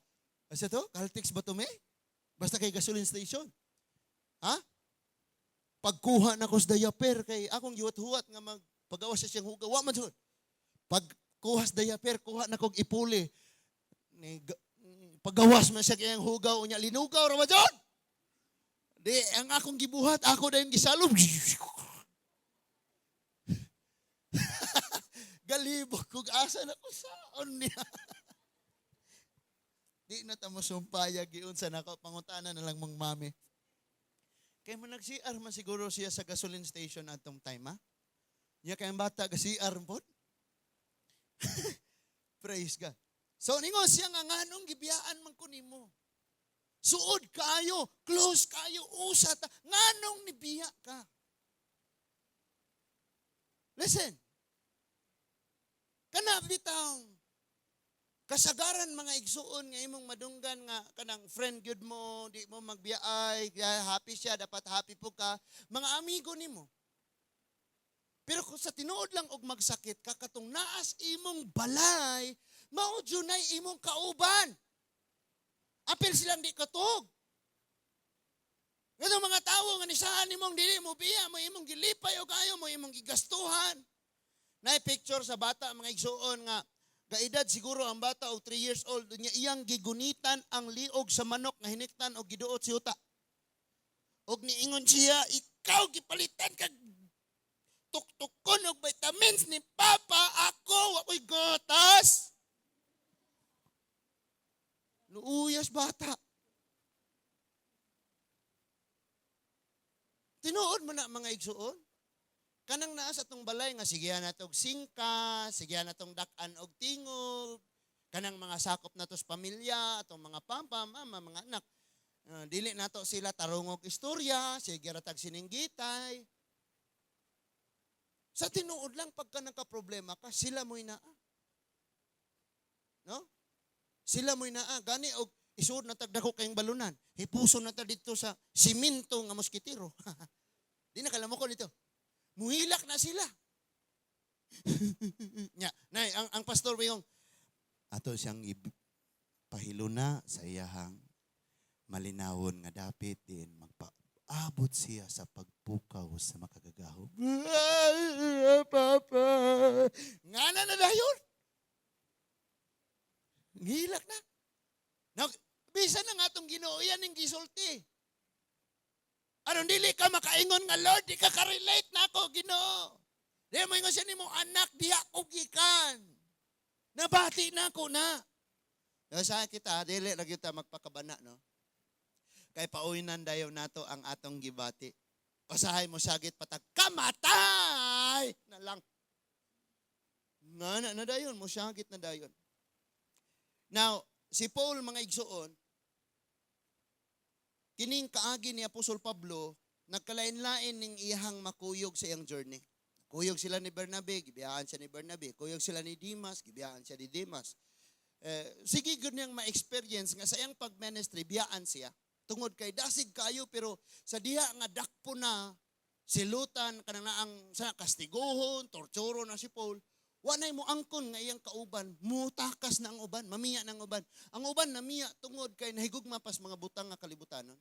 asa to? Caltex ba to, me? Basta kay gasoline station. Ha? Pagkuha na ko sa diaper, kay akong giwat-huwat nga magpagawas siya siyang hugaw. Wa man sud. Pagkuha sa diaper, kuha na kog ipuli. Ni, pagawas man siya kayang hugaw, unya linugaw ra ba jud? Di, ang akong gibuhat, ako na yung gisalom. Galibok kog asa na ko saon niya. Di na ta mo sumpaya giunsa nako, pangutana na lang mong mami. Kay mo nag-CR man siguro siya sa gasoline station atong time, ha? Nya kay ang bata ga CR pod. Praise God. So ningon siya nga nganong gibiyaan man ko nimo. Suod kaayo, close kaayo, usa ta, nganong nibiya ka? Listen. Kana bitang kasagaran, mga igsuon, nga imong madunggan nga kanang friend gyud mo, di mo magbiyaay, happy siya, dapat happy po ka, mga amigo nimo. Pero kung sa tinuod lang og magsakit ka katong naas imong balay, mao junay imong kauban. Apil silang di katug. Ngadtong mga tawo nga nisaan nimong dili mo biya, mo imong gilipay og ayo, mo imong gigastuhan. Nay picture sa bata, mga igsuon, nga gaedad siguro ang bata og 3 years old nya iyang gigunitan ang liog sa manok nga hiniktan og giduot si uta. Og niingon siya, "Ikaw gipalitan kag tuktukon og vitamins ni Papa, ako wa ko'y gatas." Luuyas bata. Tinuod mo na, mga igsuon. Kanang naa sa atong balay nga sigihan na tog singka, sigihan na tong dak-an og tingog, kanang mga sakop na sa pamilya, atong mga pampa, mama, mga anak. Dili nato sila tarungog istorya, sige ra tag sininggitay. Sa tinuod lang pagka nagka-problema ka, sila mo'y naa. No? Sila mo'y naa gani og isuod na tag dako kayong balunan. Hipuso na ta dito sa simento nga moskitero. Di na kalamo ko dito. Muhilak na sila. Nya, nay, ang pastor yung ato siyang pahiluna sa iyahang malinawon nga dapit din magpaabot siya sa pagpukaw sa makagagahom. Papa, nga na na dayon. Ngilak na. Now, bisan na nga atong Ginoo yan ang gisulti. Aron dili ka makaingon nga, "Lord, di ka ka-relate na ako, Ginoo." Di mo ingon siya nimo, "Anak, diha ko gikan. Nabati na ako na." Kaya sa kita, dili ra gyud ta magpakabana, no? Kay pauwinan dayon nato ang atong gibati. Usahay mo sagit patag kamatay na lang. Nga na na dayon, mo sagit na dayon. Now, si Paul, mga igsuon, kining kaagi ni Apostol Pablo, nagkalain-lain ning iyahang makuyog sa iyang journey. Kuyog sila ni Bernabe, gibiyaan siya ni Bernabe. Kuyog sila ni Dimas, gibiyaan siya ni Dimas. Eh, sige gyud niyang ma-experience nga sa iyang pag-ministry, biyaan siya. Tungod kay dasig kayo, pero sa diha nga dakpo na silutan kanang naang sa kastiguhon, torturo na si Paul, wa nay mo angkon nga iyang kauban, mutakas na ang uban, mamiya na ang uban. Ang uban namiya tungod kay nahigugma pas mga butang nga kalibutanon.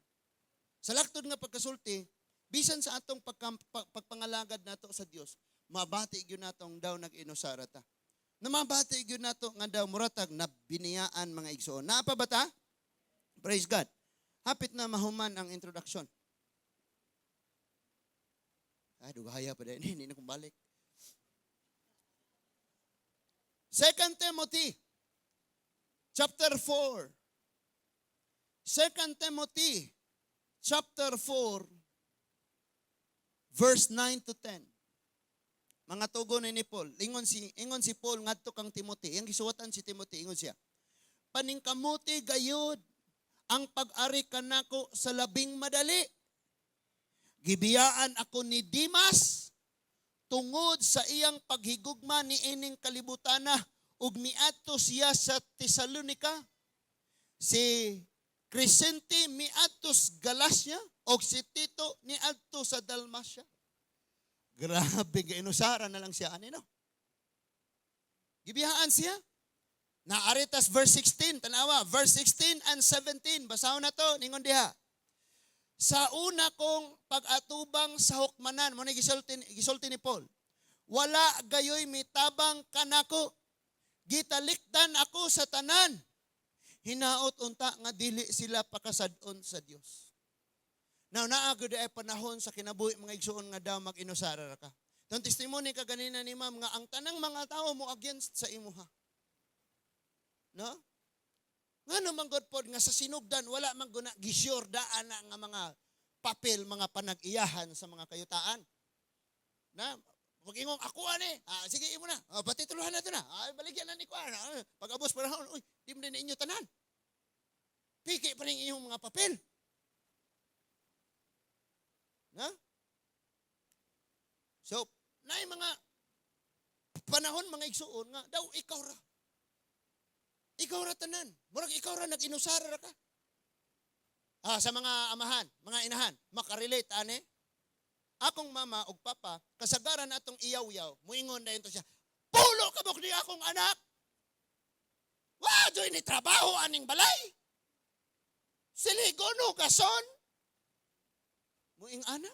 Sa laktod nga pagkasulti, bisan sa atong pagpangalagad nato sa Dios, mabati gyud natong daw nag-inusara ta. Namabati gyud nato nga daw muratag na biniyaan, mga igsoon. Naa pa ba ta? Praise God. Hapit na mahuman ang introduction. Ay, dugaya pa din. Hindi na kong balik. 2 Timothy chapter 4. 2 Timothy chapter 4 verse 9 to 10. Mga tugon ni Paul. Ingon si Paul ngadto kang Timothy. Iyang gisuwatan si Timothy, ingon siya, "Paningkamuti gayud ang pag-ari kanako sa labing madali. Gibiyaan ako ni Dimas tungod sa iyang paghigugma ni ining kalibutana ug miadto siya sa Tesalonica. Si Crescente miadto sa Galacia ug si Tito niadto sa Dalmacia." Grabe, gainusara na lang siya ani, no? Gibiyaan siya. Naaritas verse 16, tanawa, verse 16 and 17, basahon na to, ningon diha. "Sa una kong pag-atubang sa hukmanan," mo ni gisulti ni Paul, "wala gayoy mitabang kanako. Gitalikdan ako sa tanan. Hinaot unta nga dili sila pakasad-on sa Dios." Now, naa gyud ay panahon sa kinabuhi, mga igsuon, nga daw mag-inusara ra ka. Tong testimony ka ganina ni ma'am nga ang tanang mga tao mo against sa imuha. No? Nga naman God pod nga sa sinugdan wala man guna gisyur daan na nga mga papel, mga panag-iyahan sa mga kayutaan. Na pag ingong ako ani, ah, sige imo na. Ah, patituluhan na to na. Ah, baligyan na ni kuan. Ah, pag abos panahon, uy, di mo din inyo tanan. Piki pa rin inyong mga papel. Na? So, naay mga panahon, mga igsuon, nga daw ikaw ra. Ikaw ra tanan. Murag ikaw ra nag-inusara ra ka. Ah, sa mga amahan, mga inahan, makarelate ani. Akong mama ug papa, kasagaran atong iyaw-yaw, muingon dayon to siya, "Pulo ka ni akong anak. Wa joy ni trabaho aning balay. Siligono gason." Muing ana.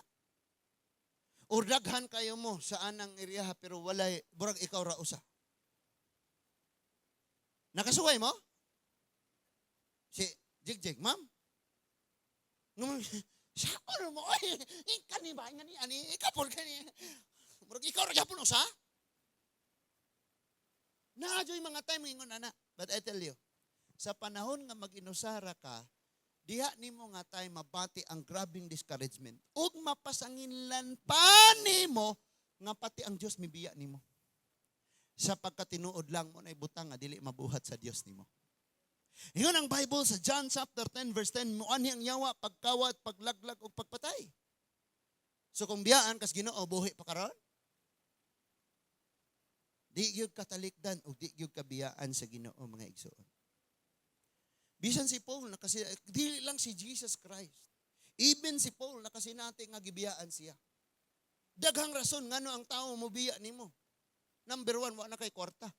Or daghan kayo mo sa anang area pero walay, burag ikaw ra usa. Nakasuway mo? Si Jig Jig, ma'am. Sa ano mo? Ay, kani ba? Ngani, ani, ikapol kani. Murag ikaw ra gyapon usa. Naa joy mga time ingon ana. But I tell you, sa panahon nga mag-inusara ka, diha nimo nga time mabati ang grabing discouragement. Ug mapasanginlan pa nimo nga pati ang Dios mibiya nimo. Sa pagkatinuod lang mo na ibutang nga dili mabuhat sa Dios nimo. Ingon ang Bible sa John chapter 10 verse 10, muanhi ang yawa pagkawat, paglaglag ug pagpatay. So kung biyaan kas Ginoo, buhi pa karon? Di gyud katalikdan ug di gyud kabiyaan sa Ginoo, mga igsoon. Bisan si Paul nakasi, dili lang si Jesus Christ. Even si Paul nakasinati nga gibiyaan siya. Daghang rason ngano ang tao mobiya nimo. Number one, wa na kay kwarta.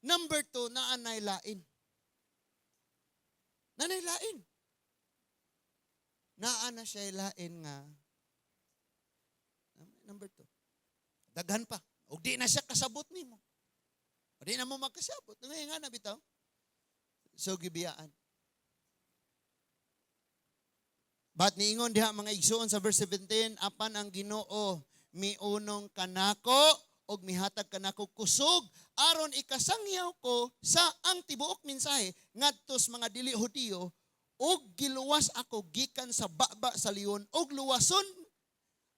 Number two, naa nay lain. Naa nay lain. Naa na siya lain nga. Number two. Daghan pa. Og di na siya kasabot nimo. O di na mo magkasabot. Ngayon nga na bitaw. So gibiyaan. But niingon diha, mga igsuon, sa verse 17, "Apan ang Ginoo miunong kanako og mihatag kanako kusog aron ikasangyaw ko sa ang tibuok mensahe ngadto sa mga dili Hudiyo ug giluwas ako gikan sa baba sa leon ug luwason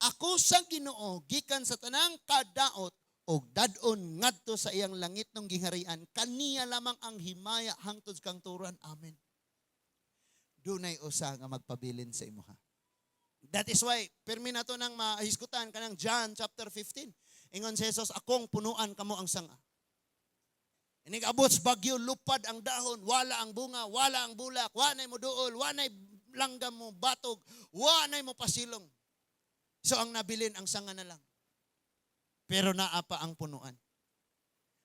ako sa Ginoo gikan sa tanang kadaot og dad-on ngadto sa iyang langitnong gingharian. Kaniya lamang ang himaya hangtod kangturan. Amen." Dunay usa nga magpabilin sa imuha. That is why pirmi nato nang mahisgutan kanang John chapter 15. Ingon si Jesus, "Akong punuan, kamo ang sanga." Inig abot sa bagyo, lupad ang dahon, wala ang bunga, wala ang bulak, wa nay mo duol, wa nay langgam mo batog, wa nay mo pasilong. So ang nabilin ang sanga na lang. Pero naa pa ang punuan.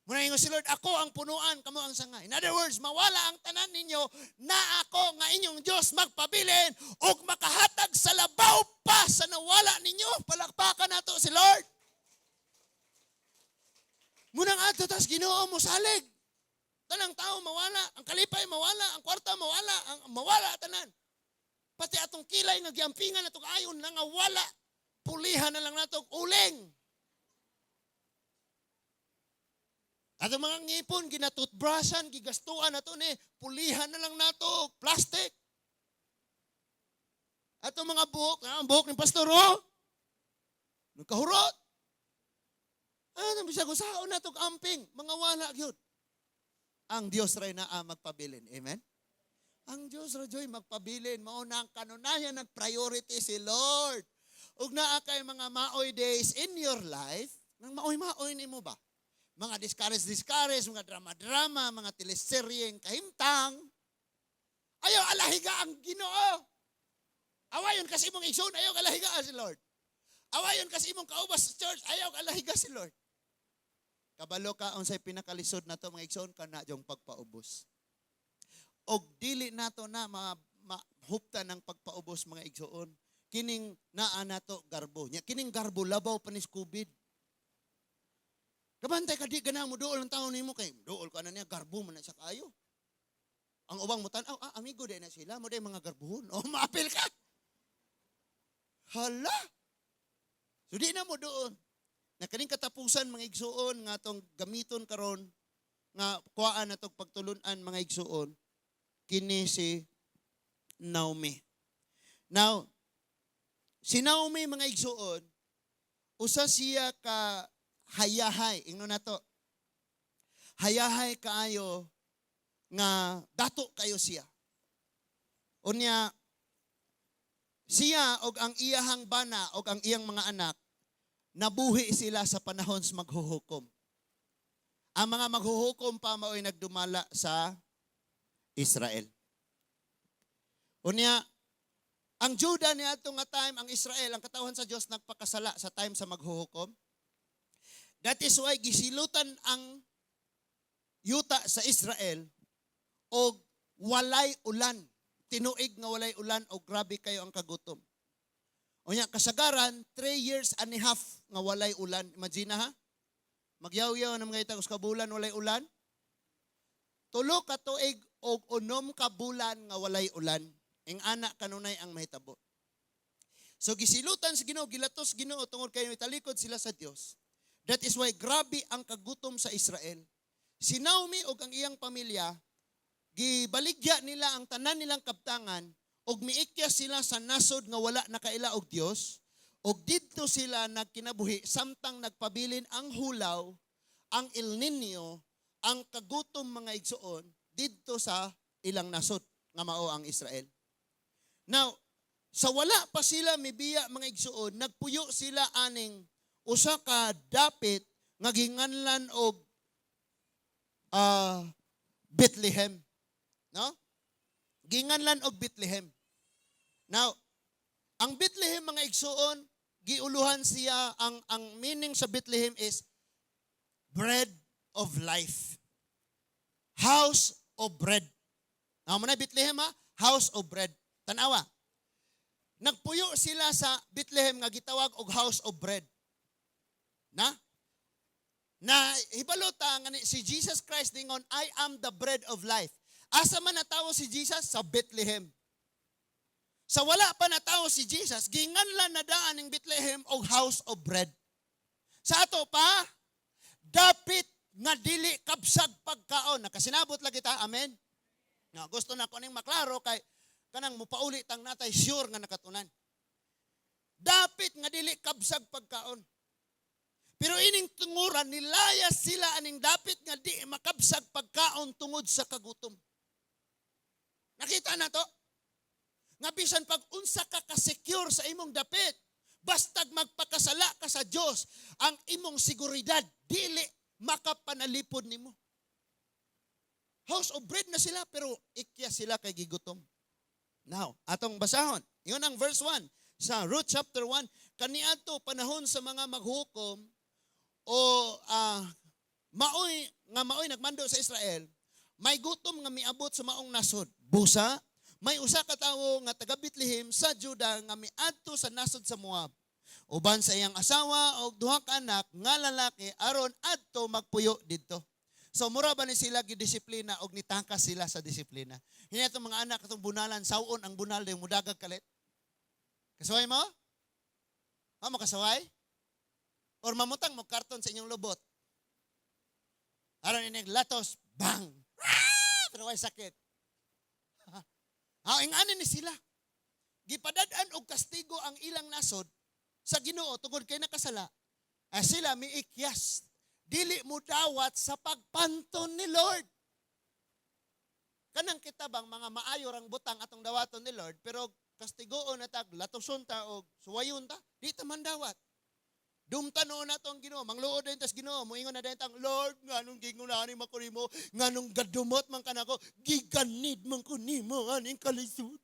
Muna ingon si Lord, "Ako ang punuan, kamo ang sanga." In other words, mawala ang tanan ninyo, na ako nga inyong Diyos magpabilin ug makahatag sa labaw pa sa nawala ninyo. Palakpakan nato si Lord. Munang adto tas Ginoo mo salig. Tanang tao mawala, ang kalipay mawala, ang kwarta mawala, ang mawala tanan. Pati atong kilay nga giampingan atong ayon na nga wala, pulihan na lang nato og uling. Atong mga ngipon, ginatoothbrushan, gigastuan nato ni, pulihan na lang nato, plastic. Atong mga buhok, ang buhok ni pastor, oh, nagkahurot. Ano, bisag usaon nato amping, mga wala gyud. Ang Dios ray naa magpabilin. Amen? Ang Dios ra joy magpabilin. Mao na ang kanunayan, nag-priority si Lord. Ug naa kay mga maoy days in your life, nang maoy-maoy nimo ba? Mga discourage-discourage, mga drama-drama, mga teleseryeng kahimtang. Ayaw alahiga ang Ginoo. Awayon kasi imong igsoon, ayaw alahiga si Lord. Awayon kasi imong kaubas sa church, ayaw alahiga si Lord. Kabalo ka unsay pinakalisod nato, mga igsoon, kana yung pagpaubos. Og dili nato na mahuptan ng pagpaubos, mga igsoon. Kining naa nato garbo. Nya kining garbo labaw pa ni COVID. Kabantay ka di ganang mo duol ang tao nimo kay duol ka na niya, garbo man na siya kaayo. Ang ubang mo tan-aw, amigo di na sila, mo di mga garbohon. Oh, maapil ka. Hala. So di na mo doon. Na kaning katapusan, mga igsuon, nga atong gamiton karon nga kuhaan natong pagtulun-an, mga igsuon, kini si Naomi. Now, si Naomi, mga igsuon, usa siya ka hayahay, ingnon nato. Hayahay kaayo nga dato kayo siya. Unya siya og ang iyahang bana og ang iyang mga anak, nabuhi sila sa panahon sa maghuhukom. Ang mga maghuhukom pa mao'y nagdumala sa Israel. Unya, ang Juda niadto nga time, ang Israel, ang katawhan sa Dios, nagpakasala sa time sa maghuhukom. That is why gisilutan ang yuta sa Israel og walay ulan. Tinuig nga walay ulan og grabe kayo ang kagutom. Unya kasagaran 3 years and a half nga walay ulan. Imagine ha? Magyaw-yaw na mga itagos ka bulan walay ulan. 3 ka tuig og 6 ka bulan nga walay ulan. Ing ana kanunay ang mahitabo. So gisilutan sa Ginoo, gilatos Ginoo tungod kay talikod sila sa Dios. That is why grabe ang kagutom sa Israel. Si Naomi ug ang iyang pamilya, gibaligya nila ang tanan nilang kabtangan ug miikya sila sa nasod nga wala nakaila og Dios, ug didto sila nagkinabuhi samtang nagpabilin ang hulaw, ang El Nino, ang kagutom, mga igsuon, didto sa ilang nasod nga mao ang Israel. Now, sa wala pa sila mibiya, mga igsuon, nagpuyo sila aning usa ka dapit nga ginganlan og Bethlehem. No? Ginganlan og Bethlehem. Now, ang Bethlehem, mga igsuon, giuluhan siya, ang meaning sa Bethlehem is bread of life. House of bread. Now, mao na Bethlehem ha, house of bread. Tanawa. Nagpuyo sila sa Bethlehem nga gitawag og house of bread. Na? Na hibalo ta nga si Jesus Christ ningon, "I am the bread of life." Asa man natawo si Jesus? Sa Bethlehem. Sa wala pa natawo si Jesus, ginganlan na daan ng Bethlehem og house of bread. Sa ato pa, dapit nga dili kabsag pagkaon. Nakasinabot lagi ta, amen? Nga gusto na ko ning maklaro kay kanang mupauli tang natay sure nga nakatunan. Dapit nga dili kabsag pagkaon. Pero ining tunguran, nilayas sila aning dapit nga di makabsag pagkaon tungod sa kagutom. Nakita na to? Nga bisan pag unsa ka ka-secure sa imong dapit, bastag magpakasala ka sa Dios, ang imong seguridad dili makapanalipod nimo. House of bread na sila pero ikya sila kay gigutom. Now, atong basahon. Yun ang verse 1 sa Ruth chapter 1. Kaniadto panahon sa mga maghukom o maoy nga maoy nagmando sa Israel, may gutom nga miabot sa maong nasod. Busa, may usa ka tawo nga taga Bethlehem sa Juda nga miadto sa nasod sa Moab uban sa iyang asawa og duha ka anak nga lalaki aron adto magpuyo didto. So mura ba ni sila gidisiplina og nitakas sila sa disiplina. Hindi itong mga anak atong bunalan, sawon ang bunal yung mudagag kalit. Kasaway mo? Ha, makasaway? Or mamutang mo karton sa inyong lubot. Aron inig latos, bang! Ah! Pero way sakit. Ha, ingani ni sila. Gipadad-an og kastigo ang ilang nasod sa Ginoo tungod kay nakasala. Ay sila miikyas. Dili mo dawat sa pagpanton ni Lord. Kanang kita bang mga maayo rang butang atong dawaton ni Lord, pero kastigoon na tag latoson ta og suwayon ta, di ta man dawat. Dumta noon nato ang Ginoo, mangluod din tas Ginoo, moingon na din tang Lord, nganong gingunani man ko nimo, nganong gadumot man kanako, giganid man ko nimo aning kalisod.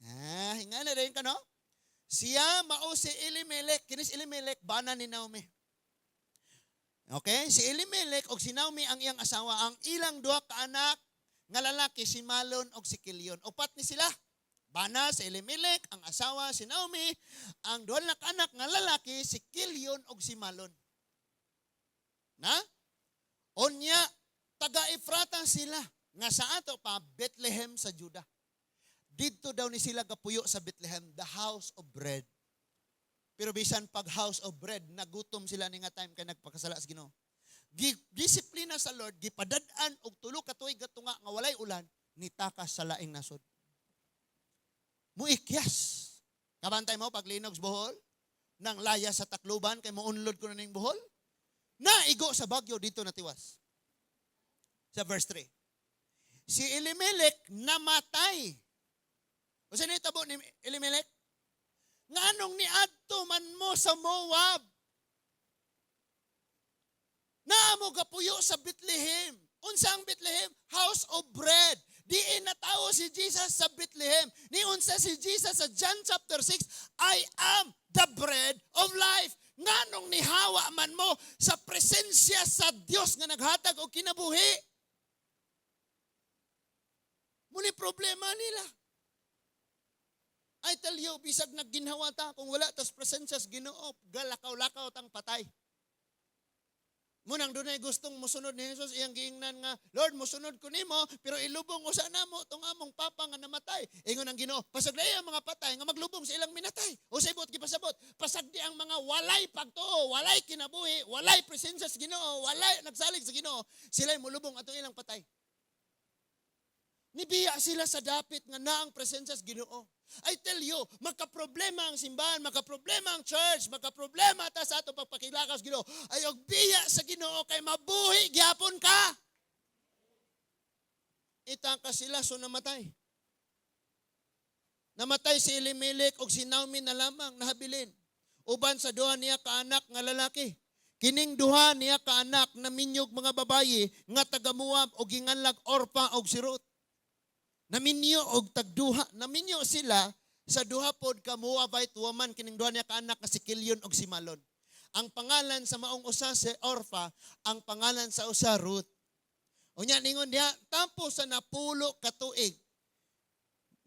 Ah, hinga na rin ka, no? Siya mao si Elimelech, kinis Elimelech bana ni Naomi. Okay? Si Elimelech og si Naomi ang iyang asawa, ang ilang duha ka anak nga lalaki si Malon og si Kilion. Upat ni sila. Bana si Elimelech, ang asawa si Naomi, ang duha na ka anak nga lalaki si Kilion og si Malon. Na? Unya taga Efrata sila nga sa ato pa Bethlehem sa Juda. Didto daw ni sila gapuyo sa Bethlehem, the house of bread. Pero bisan pag house of bread, nagutom sila ni nga time kay nagpakasala sa Ginoo. Disiplina sa Lord, gipadad-an og 3 ka tuig gatunga nga walay ulan, nitakas sa laing nasod. Muikyas. Kabantay mo paglinog sa Bohol, nang laya sa Tacloban kay mounlod ko na ning Bohol. Naigo sa Bagyo dito natiwas. Sa verse 3. Si Elimelech namatay. O sa nitabo ni Elimelech? Nganong niadto man mo sa Moab? Naa mo gapuyo sa Bethlehem. Unsa ang Bethlehem? House of bread. Diin natawo si Jesus sa Bethlehem. Niunsa si Jesus sa John chapter 6, "I am the bread of life." Nganong nihawa man mo sa presensya sa Dios nga naghatag og kinabuhi? Muni problema nila. I tell you, bisag nagginhawa ta, kung wala tas presensya sa Ginoo, galakaw-lakaw tang patay. Munang dunay gustong musunod ni Jesus, iyang giingnan nga, "Lord, musunod ko nimo, pero ilubong usa namo tong among papa nga namatay." Ingon ang Ginoo, "Pasagdi ang mga patay nga maglubong sa ilang minatay." O sa ibot gipasabot, pasagdi ang mga walay pagtuo, walay kinabuhi, walay presensya sa Ginoo, walay nagsalig sa Ginoo, sila'y mulubong atong ilang patay. Nibiya sila sa dapit nga naang presensya sa Ginoo. I tell you, magka-problema ang simbahan, magka-problema ang church, magka-problema ta sa ato pagpakilakaw sa Ginoo. Ay og biya sa Ginoo kay mabuhi gyapon ka. Itaka sila, so namatay. Namatay si Elimelech og si Naomi na lamang nahabilin uban sa duha niya kaanak nga lalaki. Kining duha niya ka anak naminyog mga babayi nga taga Moab og ginganlag Orpa og si Ruth. Naminyo og tagduha, naminyo sila sa duha pod ka Moabite woman, kining duha niya ka anak nga si Kilyon og si Malon. Ang pangalan sa maong usa si Orpa, ang pangalan sa usa Ruth. Unya ningon diha, tapos sa 10 ka tuig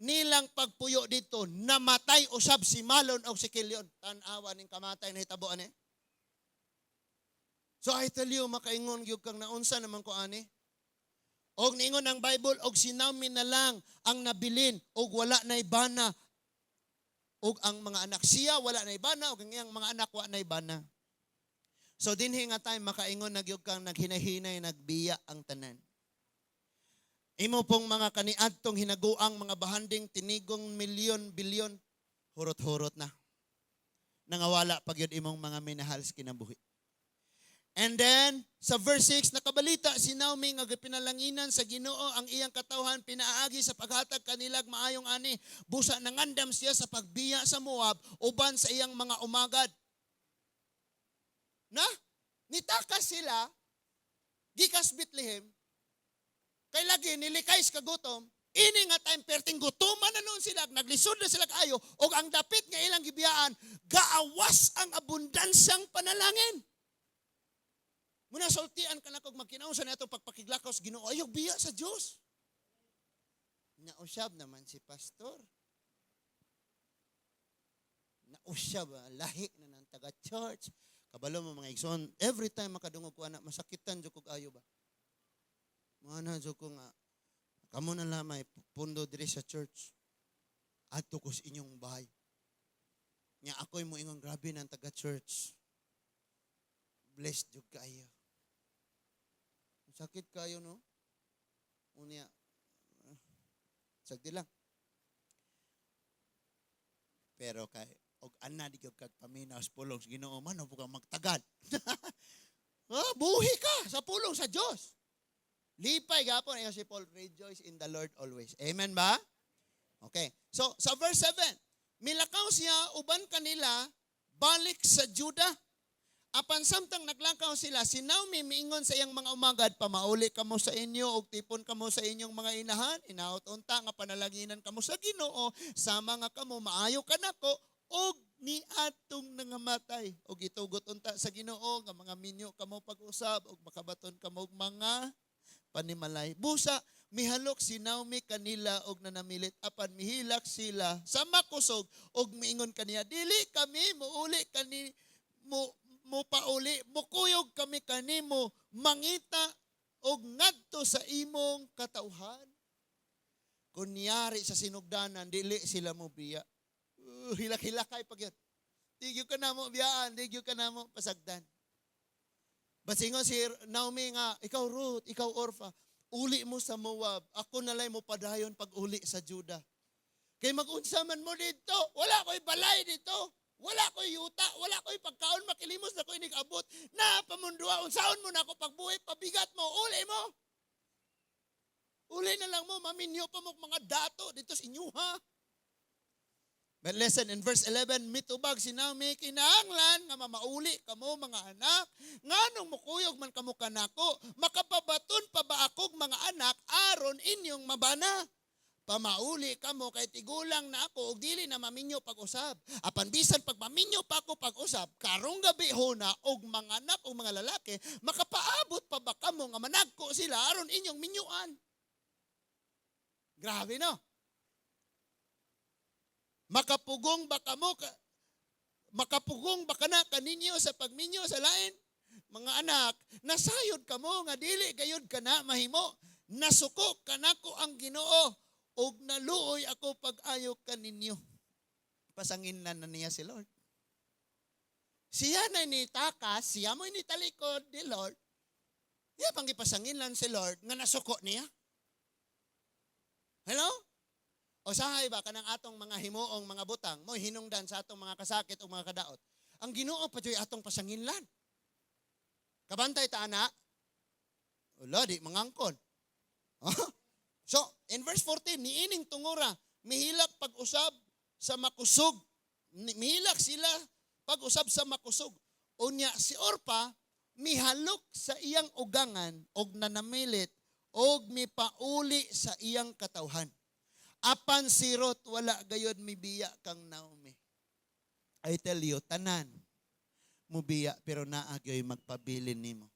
nilang pagpuyo dito, namatay usab si Malon og si Kilyon. Tan-awa ning kamatay nahitabo ani. So I tell you, makaingon gyud kang naunsa naman ko ani. Og niingon ang Bible, og si Naomi na lang ang nabilin og wala nay bana og ang mga anak siya wala nay bana og ang iyang mga anak wa nay bana. So dinhi nga time, makaingon na gyud kang naghinay-hinay nagbiya ang tanan. Imo pong mga kaniadtong hinaguang mga bahanding tinigong milyon, bilyon, hurot-hurot na. Nangawala pag yun imong mga minahal sa kinabuhi. And then, sa verse 6, nakabalita si Naomi nga gipinalanginan sa Ginoo ang iyang katawhan pinaagi sa paghatag kanilag maayong ani. Busa nangandam siya sa pagbiya sa Moab uban sa iyang mga umagad. Na, nitakas sila, gikas Bethlehem, kay lagi nilikay sa kagutom, ini nga time perting gutuman na noon sila, naglisod na sila kaayo, og ang dapit nga ilang gibiyaan, gaawas ang abundansyang panalangin. Muna sultian ka na kog magkinaunsa na itong pagpakiglakaw sa Ginoo, ayog biya sa Dios. Nausab naman si pastor. Nausab, lahi na ng taga-church. Kabalo mo, mga igsoon, every time makadungog ko ana, masakitan jud kog ayo ba. Mga na jud ko nga, kamo na lamay pundo diri sa church. Adto ko sa inyong bahay. Nya ako'y moingon, "Grabe ng taga-church. Blessed jud kaayo." Sakit kayo, no? Unya, sagdi lang. Pero kay og ana di gyud kag paminaw sa pulong sa Ginoo, man po kang magtagad. Buhi ka sa pulong sa Dios. Lipay gapon ayo si Paul, "Rejoice in the Lord always." Amen ba? Okay. So sa verse 7, milakaw siya uban kanila balik sa Juda. Apan samtang naglakaw sila, si Naomi miingon sa iyang mga umagad, "Pamauli kamo sa inyo og tipon kamo sa inyong mga inahan, inaot unta nga panalanginan kamo sa Ginoo, sama nga kamo maayo kanako og niadtong nangamatay, og itugot unta sa Ginoo nga mga minyo kamo pag-usab og makabaton kamo og mga panimalay." Busa mihalok si Naomi kanila og nanamilit, apan mihilak sila sa makusog og miingon kaniya, "Dili kami muuli kani mo mo pauli, mukuyog kami kanimo, mangita og ngadto sa imong katawhan." Kunyari sa sinugdanan, dili sila mo biya. Hilak-hilakay pag yun. Di gyud ka namo biyaan, di gyud ka namo pasagdan. Basingon si Naomi nga, "Ikaw Ruth, ikaw Orpha, uli mo sa Moab, ako nalay mo padayon pag uli sa Juda. Kay mag-unsa man mo dito, wala ko'y balay dito. Wala ko'y yuta, wala ko'y pagkaon, makilimos na ko'y nag-abot. Na pamundua, unsaon mo na ako pagbuhi, pabigat mo, uli mo. Uli na lang mo, maminyo pa mo mga dato dito sa inyo, ha?" But listen, in verse 11, mitubag si Naomi, "Kinahanglan nga mamauli kamo, mga anak. Nganong mukuyog man kamo kanako? Makapabaton pa ba akong mga anak aron inyong mabana? Pamauli kamo kay tigulang na ako ug dili na maminyo pag-usab. Apan bisan pag maminyo pa ako pag-usab, karong gabi huna og mga anak og mga lalaki, makapaabot pa ba kamo nga managko sila aron inyong minyuan?" Grabe, no? Makapugong ba kamo ka, makapugong ba kana kaninyo sa pagminyo sa lain? Mga anak, nasayod kamo nga dili gayud kana mahimo. Nasuko kanako ang Ginoo ug naluoy ako pag-ayo kaninyo. Pasanginlan na niya si Lord. Siya na ni takas, siya mo ni talikod ni Lord. Iya pang gipasanginlan si Lord nga nasuko niya. Hello? O sahay ba kanang atong mga himuong mga butang mo hinungdan sa atong mga kasakit o mga kadaot? Ang Ginoo pa juy atong pasanginlan. Kabantay ta ana? Wala, di mangangkon. So, in verse 14, niining tungura, mihilak pag-usab sa makusog. Mihilak sila pag-usab sa makusog. Unya si Orpa, Mihalok sa iyang ugangan og nanamilit og mipauli sa iyang katawhan. Apan si Ruth wala gayod mibiya kang Naomi. I tell you, tanan mubiya pero naa gyoy magpabilin nimo.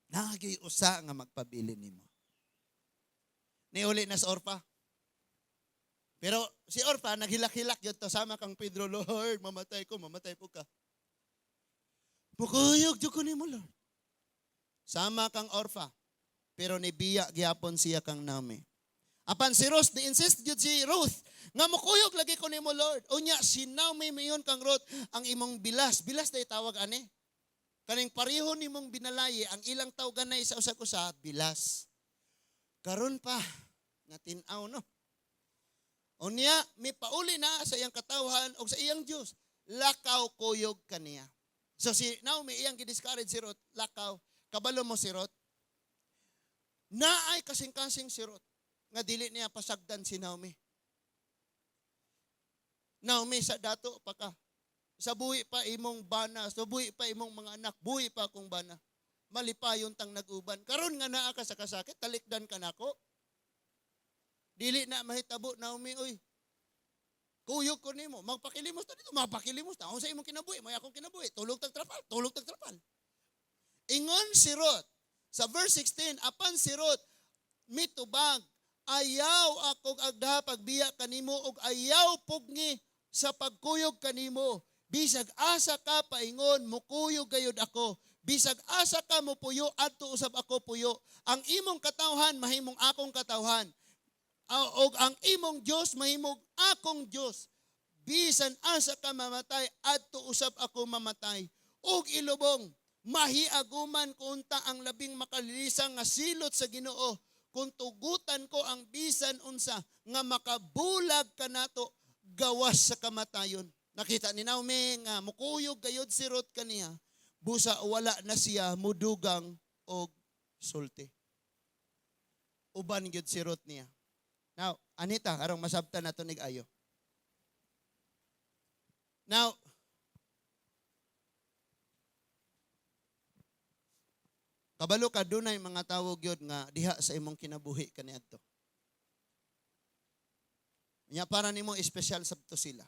Naa gyoy usa nga magpabilin nimo. Niuli na sa Orpa. Pero si Orpa naghilak-hilak gyud to sama kang Pedro, "Lord, mamatay ko, mamatay po ka. Mukuyog jud ko nimo, Lord." Sama kang Orpa. Pero nibiya gyapon siya kang Naomi. Apan si Ruth, ni-insist gyud si Ruth nga mukuyog lagi ko nimo, Lord. Unya si Naomi miingon kang Ruth, "Ang imong bilas," bilas na itawag ani. Kaning pareho nimong binalayi, ang ilang tawganay sa usag usa, bilas. Karon pa nga tin-aw, no. Unya mipauli na sa iyang katawhan og sa iyang Dios. Lakaw, kuyog kaniya. So si Naomi iyang gi-discourage si Ruth, lakaw. Kabalo mo si Ruth. Naay kasing-kasing si Ruth nga dili niya pasagdan si Naomi. "Naomi, sa dato pa ka. Sa buhi pa imong bana, sa buhi pa imong mga anak, buhi pa akong bana. Malipayon tang nag-uban. Karon nga naa ka sa kasakit, talikdan ka nako. Dili na mahitabo, Naomi, oy. Kuyog ko nimo, magpakilimos ta dito, magpakilimos ta. Unsa imong kinabuhi, may akong kinabuhi. Tulog tag trapal, tulog tag trapal." Ingon si Ruth, sa verse 16, apan si Ruth, mitubag, "Ayaw akong agda pagbiya kanimo ug ayaw pugngi sa pagkuyog kanimo. Bisag asa ka paingon, mukuyog gayud ako. Bisag asa ka mopuyo, adto usab ako puyo. Ang imong katawhan mahimong akong katawhan. Og ang imong Dios mahimong akong Dios. Bisan asa ka mamatay, adto usab ako mamatay. Ug ilubong, mahiaguman ko unta ang Labing Makalilisang nga silot sa Ginoo kung tugutan ko ang bisan unsa nga makabulag kanato gawas sa kamatayon." Nakita ni Naomi nga mukuyog gayod si Ruth kaniya, busa wala na siya mudugang og sulti. Uban gyud si Ruth niya. Now, anita, karong masabtan nato nig ayo. Now, kabalo ka dunay mga tawo gyud nga diha sa imong kinabuhi kaniadto. Nya para nimo espesyal sabto sila.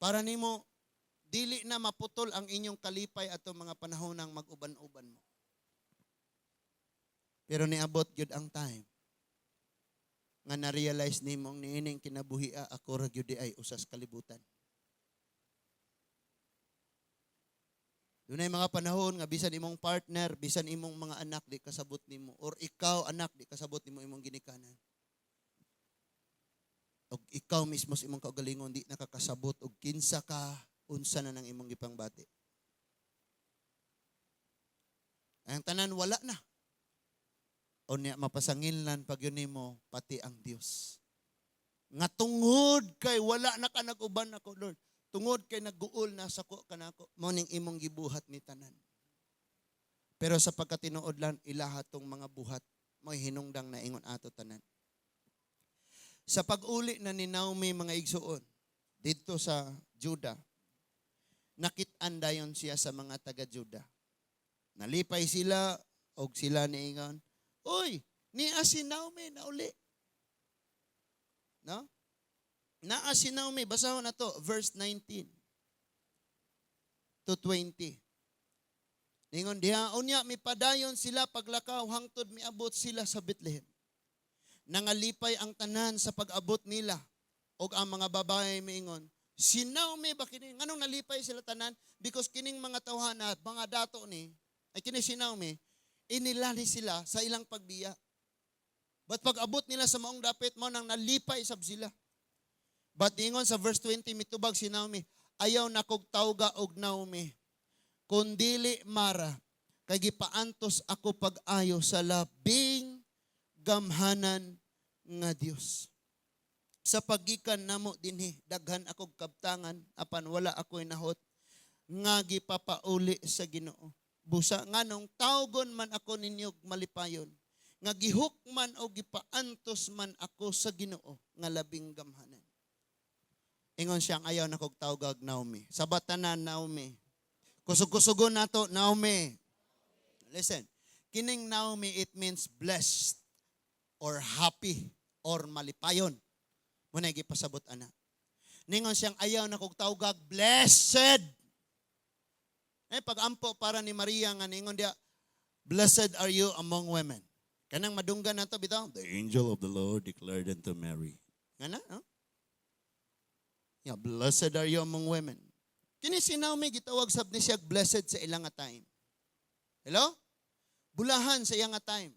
Para nimo dili na maputol ang inyong kalipay atong mga panahon ng mag-uban-uban mo. Pero niabot gyud ang time nga na-realize nimo ang niining kinabuhi, ako ra gyud di ay usas kalibutan. Dunay mga panahon nga bisan imong partner, bisan imong mga anak di kasabot nimo or ikaw anak di kasabot nimo imong ginikanan. Og ikaw mismo sa imong kaugalingon di nakakasabot og kinsa ka, unsa na nang imong gipangbati. Ang tanan wala na. Unya mapasangilnan pag yun nimo pati ang Dios. Nga tungod kay wala na ka nag-uban nako, Lord. Tungod kay nagguol na sako kanako, mao ning imong gibuhat ni tanan. Pero sa pagkatinuod lang ilaha tong mga buhat, mo'y hinungdang naingon ato tanan. Sa pag-uli na ni Naomi, mga igsuon, didto sa Juda, nakit-an dayon siya sa mga taga-Juda. Nalipay sila og sila niingon, "Uy, naa si Naomi nauli." No? Naa si Naomi, basahon na to, verse 19 to 20. Ningon diha, unya mipadayon sila paglakaw hangtod miabot sila sa Bethlehem. Nangalipay ang tanan sa pag-abot nila og ang mga babae miingon, "Si Naomi ba kini?" Nganong nalipay sila tanan? Because kining mga tawhana, mga dato ni, ay kini si Naomi, inilali sila sa ilang pagbiya. But pag-abot nila sa maong dapit, mao nang nalipay sab sila. But ingon sa verse 20, mitubag si Naomi, "Ayaw na kog tawga og Naomi, kundili Mara, kay gipaantos ako pag-ayo sa Labing Gamhanan nga Dios. Sa paggikan namo dinhi, daghan akog kabtangan, apan wala ako'y nahot nga gipapauli sa Ginoo. Busa nganong tawgon man ako ninyo malipayon, nga gihukman o gipaantos man ako sa Ginoo nga Labing Gamhanan." Ingon siyang ayaw na kog tawgag Naomi. Sa batanan Naomi, Kusog-kusugon nato, Naomi. Listen, kining Naomi, it means blessed or happy or malipayon. Muna gipasabot ana. Ningon siyang ayaw na kog tawgag blessed. Eh pag-ampo para ni Maria nga ningon diya, "Blessed are you among women." Kanang madunggan nato bitaw, "The angel of the Lord declared unto Mary." Nga na, no? Yeah, "Blessed are you among women." Kini si Naomi, gitawag sab ni siya blessed sa ilang nga time. Hello? Bulahan sa iyang nga time.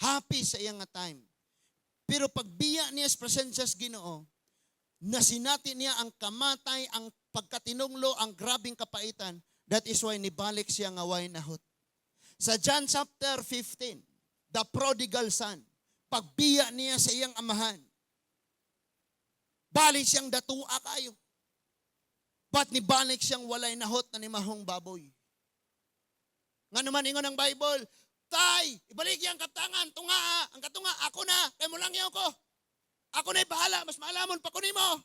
Happy sa iyang nga time. Pero pagbiya niya sa presensya sa Ginoo, nasinati niya ang kamatay, ang pagkatinunglo, ang grabing kapaitan. That is why nibalik siya nga way nahot. Sa John chapter 15, the prodigal son, pagbiya niya sa iyang amahan, balik siyang datua kayo. But nibalik siyang walay nahot na nimahong baboy. Nga naman ingon ang Bible, "Tay, ibalik yang kaptangan, tunga, ang katunga, ako na, kay mo lang ko. Ako na'y bahala, mas maalamon pa ko nimo."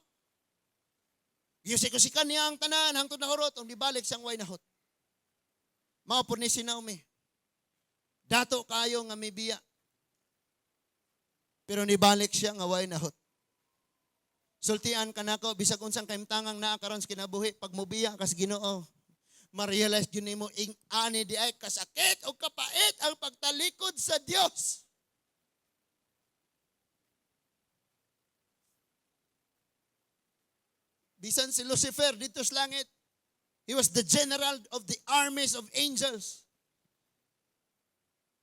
Giyusik-usikan niya ang tanan, hangtod nahurot, ug nibalik siyang way nahot. Mao po ni si Naomi. Dato kayo nga may biya. Pero nibalik siya nga way nahot. Sultian ka nako, bisag unsang kahimtangang naa karon sa kinabuhi, pag mubiya ka sa Ginoo, ma-realize gyud nimo ing ani di ay kasakit o kapait ang pagtalikod sa Dios. Bisan si Lucifer dito sa langit, he was the general of the armies of angels.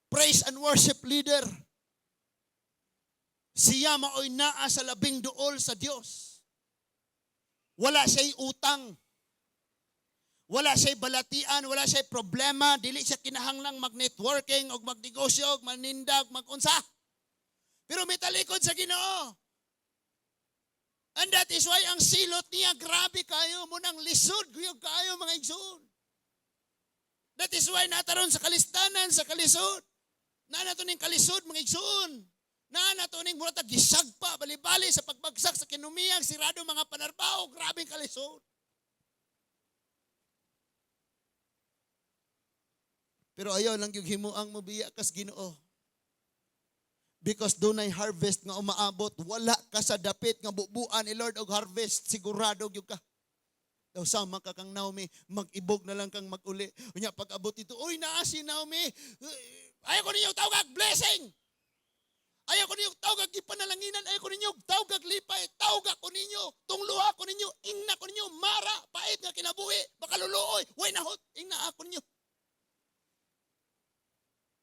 Praise and worship leader. Siya maoy naa sa labing duol sa Dios. Wala siya'y utang. Wala siya'y balatian, wala siya'y problema, dili siya kinahanglang mag-networking o magnegosyo, og maninda, og magunsa. Pero mitalikod sa Ginoo. And that is why ang silot niya, grabe kayo, munang lisod, guyog kayo, mga igsoon. That is why nataron sa kalistanan, sa kalisod. Naa nato ning kalisod, mga igsoon. Naa nato ning mura tag gisagpa, bali-bali sa pagbagsak sa ekonomiya, sirado mga panarbaho, grabeng kalisod. Pero ayaw lang yung himuang mobiya kas Ginoo. Because dunay harvest nga umaabot, wala ka sa dapit nga bubuan ni Lord og harvest, sigurado gyud ka. Daw sama ka kang Naomi, mag-ibog na lang kang mag-uli. Unya pag-abot dito, "Uy, naa si Naomi. Ayaw ko ninyo tawag blessing. Ayaw ko ninyo tawag gipanalanginan, ayaw ko ninyo tawag lipay, tawag ko ninyo, tungluha ko ninyo, ingna ko ninyo, mara, pait nga kinabuhi, baka luluoy, way nahot, ingna ako ninyo.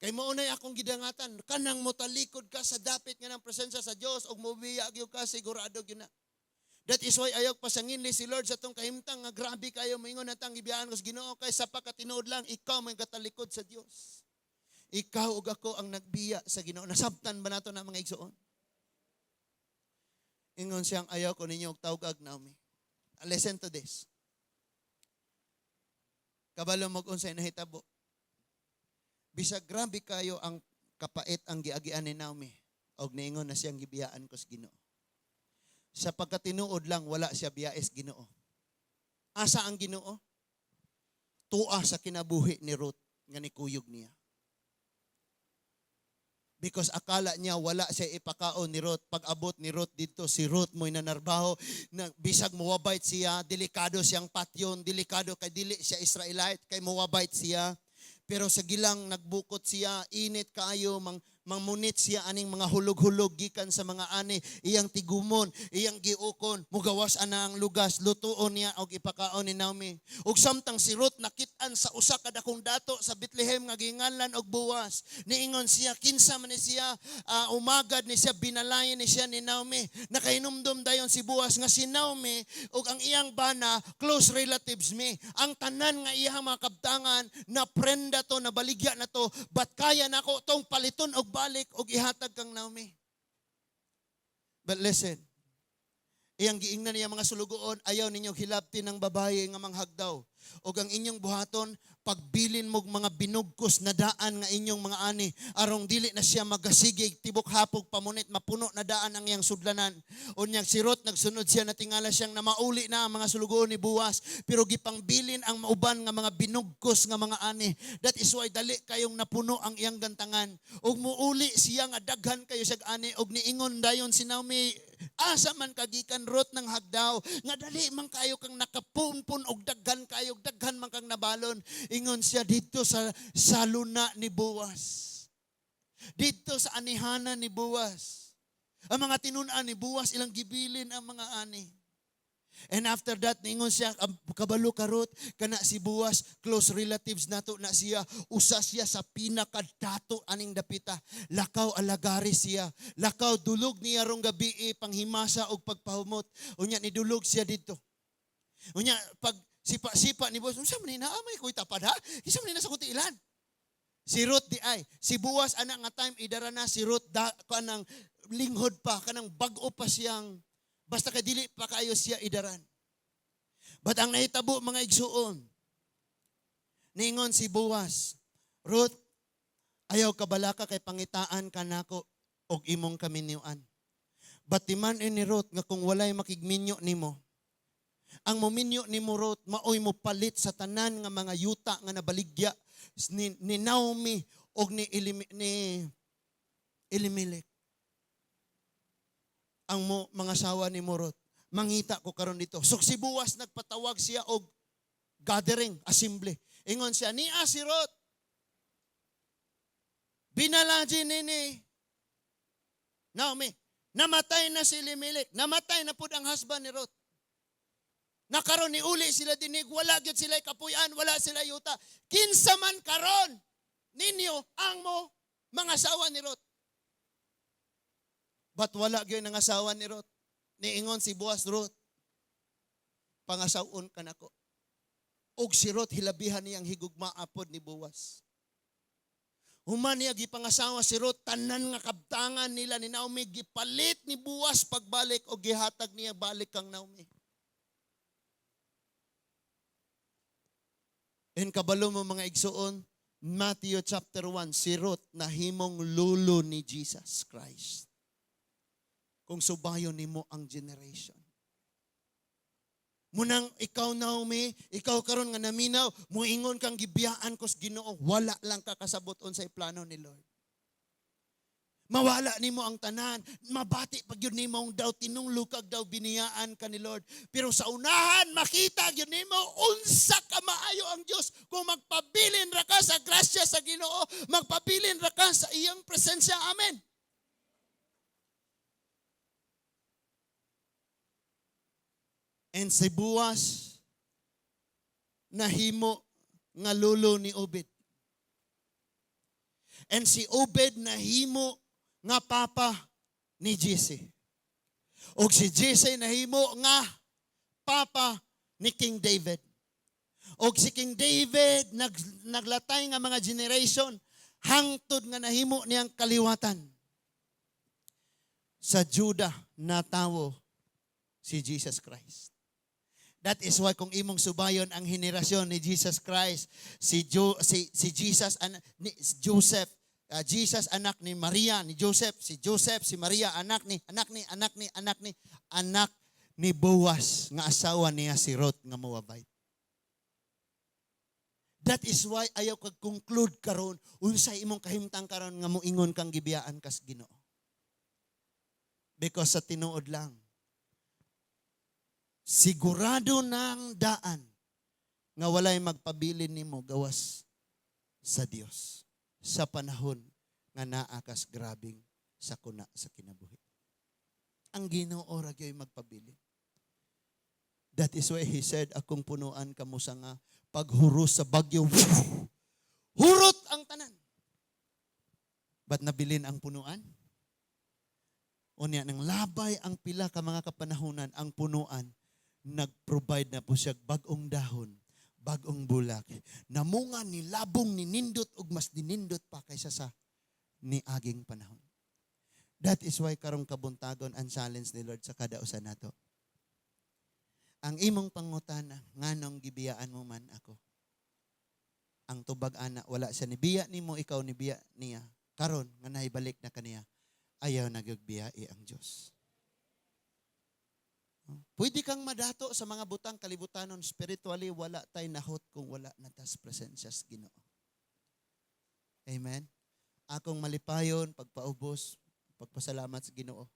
Kay maunay akong gidangatan, kanang motalikod ka sa dapit nga ng presensya sa Dios og mobiya gyud ka, sigurado gyud na." That is why ayaw pasanginli si Lord sa tong kahimtang nga grabe kayo moingon natang gibiyaan ko sa Ginoo kay sa pagkatinuod lang ikaw may gatalikod sa Dios. Ikaw ug ako ang nagbiya sa Ginoo. Nasabtan ba nato na, mga igsoon? Ingon siyang ayaw ko ninyo og tawgag Naomi. Listen to this. Kabalo mo unsay nahitabo. Bisag grabe kayo ang kapait ang giagian ni Naomi, og niingon na siyang gibiyaan ko sa Ginoo. Sa pagkatinuod lang, wala siya biyais Ginoo. Asa ang Ginoo? Tua sa kinabuhi ni Ruth nga nikuyog niya. Because akala niya wala siya ipakaon ni Ruth. Pag abot ni Ruth dito, si Ruth mo'y nanarbaho, na bisag Moabite siya, delikado siyang patyon, delikado kay dili siya Israelite, kay Moabite siya. Pero sa gilang nagbukot siya, init kaayo, mangmunit siya aning mga hulog-hulog gikan sa mga ani, iyang tigumon, iyang giukon, mugawas ana ang lugas, lutuon niya og ipakaon ni Naomi. Ug samtang si Ruth nakit-an sa usa ka dakong dato sa Bethlehem nga ginganlan og Boaz, niingon siya, kinsa man ni siya, umagad ni siya, binalayan ni siya ni Naomi. Nakahinumdum dayon si Boaz nga si Naomi ug ang iyang bana, close relatives mi. Ang tanan nga iyang mga kabtangan, na prenda to, nabaligya na to, but kaya nako tong paliton og balik og ihatag kang Naomi. But listen, Iyang giingnan niya mga sulugoon, "Ayaw ninyo hilabti ng babaye nga manghagdaw. Og ang inyong buhaton, pagbilin mog mga binugkos na daan nga inyong mga ani, arong dili na siya magasigig tibok hapog pamunit, mapuno na daan ang iyang sudlanan." Unya si Ruth nagsunod siya, natingala siyang na mauli na ang mga sulugoon ni Boaz, pero gipangbilin ang mauban nga mga binugkos nga mga ani. That is why dali kayong napuno ang iyang gantangan. Ug muuli siya nga daghan kayo siyag ani, og niingon dayon si Naomi, "Asa man kagikan, Ruth, ng hagdaw nga dali man kayo kang nakapunpon og daghan kayo, daghan man kang nabalon?" Ingon siya, "Didto sa luna ni Boaz. Didto sa anihanan ni Boaz." Ang mga tinun-an ni Boaz, ilang gibilin ang mga ani. And after that, ningon siya, "Kabalo ka, Ruth, kana si Boaz, close relatives nato na siya, usa siya sa pinakadato aning dapita. Lakaw alagari siya. Lakaw dulog niya rong gabi panghimasa og pagpahumot." Unya nidulog siya didto. Unya pag sipa-sipa ni Boaz, "Unsa man ni naa may kuy tapad ha? Kinsa man ni nasa kutilan?" Si Ruth di ay. Si Boaz ana nga time idara na si Ruth da, kanang linghod pa, kanang bag-o pa siyang basta kay dili pa kayo siya idaran. But ang nahitabo, mga igsuon, ningon si Boaz, "Ruth, ayaw kabalaka kay pangitaan ka nako og imong kaminyuan." But timan ni Ruth nga kung walay makigminyo nimo, ang mominyo ni mo, Ruth, maoy mo palit sa tanan nga mga yuta nga nabaligya ni Naomi og ni Elimelech. Ang mo mga asawa ni mo, Ruth, mangita ko karon dito. So si Boaz nagpatawag siya og gathering, assembly. Ingon siya, "Niya si Ruth. Binalagi ni Naomi. Namatay na si Elimelech. Namatay na pud ang husband ni Ruth. Nakaron ni uli sila dinig, wala gyud sila kapuy-an, wala sila yuta. Kinsa man karon ninyo ang mo mga asawa ni Ruth?" But wala gyud ang asawa ni Ruth. Niingon si Boaz, "Ruth, pangasawon ka nako." Og si Ruth hilabihan niyang higugma apod ni Boaz. Human niya gipangasawa si Ruth, tanan nga kabtangan nila ni Naomi gipalit ni Boaz pagbalik og gihatag niya balik kang Naomi. And kabalo mo, mga igsuon, Matthew chapter 1, si Ruth nahimong lulo ni Jesus Christ. Kung subayon nimo ang generation. Munang ikaw, Naomi, ikaw karon nga naminaw, muingon kang gibiyaan kos Ginoo, wala lang ka kasabot unsay plano ni Lord. Mawala nimo ang tanan, mabati pag yun nimo ang daw tinunglukag daw biniyaan ka ni Lord. Pero sa unahan makita gyud nimo unsa ka maayo ang Dios kung magpabilin ra ka sa grasya sa Ginoo, magpabilin ra ka sa iyang presensya. Amen. And si Boaz nahimo nga lolo ni Obed. And si Obed nahimo nga papa ni Jesse. Og si Jesse nahimo nga papa ni King David. Og si King David naglatay nga mga generation hangtod nga nahimo niyang kaliwatan. Sa Judah natawo si Jesus Christ. That is why kung imong subayon ang henerasyon ni Jesus Christ, si Jesus ni Joseph, Jesus anak ni Maria, ni Joseph, si Joseph, si Maria anak ni anak ni anak ni anak ni anak ni Boaz nga asawa niya si Ruth nga Moabite. That is why ayaw kag conclude karon unsay imong kahimtang karon nga moingon kang gibiyaan kas Ginoo. Because sa tinuod lang, sigurado ng daan nga walay magpabilin nimo gawas sa Dios sa panahon nga naa kas grabing sakuna sa kinabuhi. Ang Ginoo ra gyud magpabilin. That is why he said, "Akong punuan kamo sa nga paghuros sa bagyo, hurot ang tanan." But nabilin ang punuan? Unya, nang labay ang pila ka mga kapanahunan, ang punuan, nag-provide na po siya bag-ong dahon, bag-ong bulak. Namunga ni labong ni nindot ug mas dinindot pa kaysa sa niaging panahon. That is why karong kabuntagon ang challenge ni Lord sa kada usa nato. Ang imong pangutana, nganong gibiyaan mo man ako? Ang tubag ana, wala siya nibiya nimo, ikaw nibiya niya. Karon nga nahibalik na kaniya, ayaw na gyud biyai ang Dios. Pwede kang madato sa mga butang kalibutanon spiritually, wala tay nahot kung wala na tas presensya sa Ginoo. Amen. Akong malipayon pagpaubos, pagpasalamat sa Ginoo.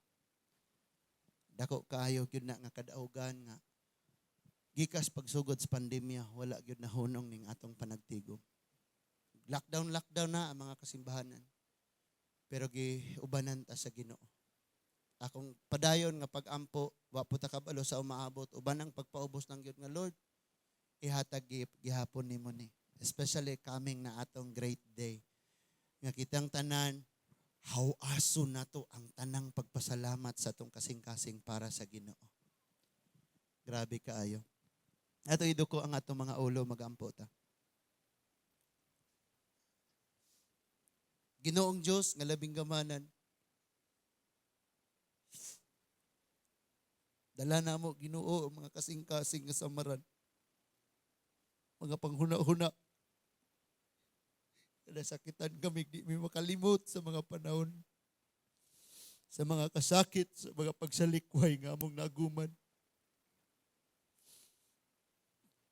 Dako kaayo gyud na nga kadaugan nga gikas pagsugod sa pandemya, wala gyud nahunong ning atong panagtigom. Lockdown, lockdown na ang mga kasimbahanan. Pero giubanan ta sa Ginoo. Akong padayon nga pag-ampo, wa po ta kabalo sa umaabot, uban ang pagpaubos ng gyud nga Lord, ihatag gihapon nimo ni. Especially coming na atong great day. Nga kitang tanan, hawaso nato ang tanang pagpasalamat sa atong kasing-kasing para sa Ginoo. Grabe kaayo. Ato iduko ang atong mga ulo, magampo ta. Ginoong Dios nga labing gamanan, dala namo Ginoo ang mga kasing-kasing nga samaran, mga panghuna-huna. Nasakitan kami, di mi makalimot sa mga panahon, sa mga kasakit, sa mga pagsalikway nga among naguman.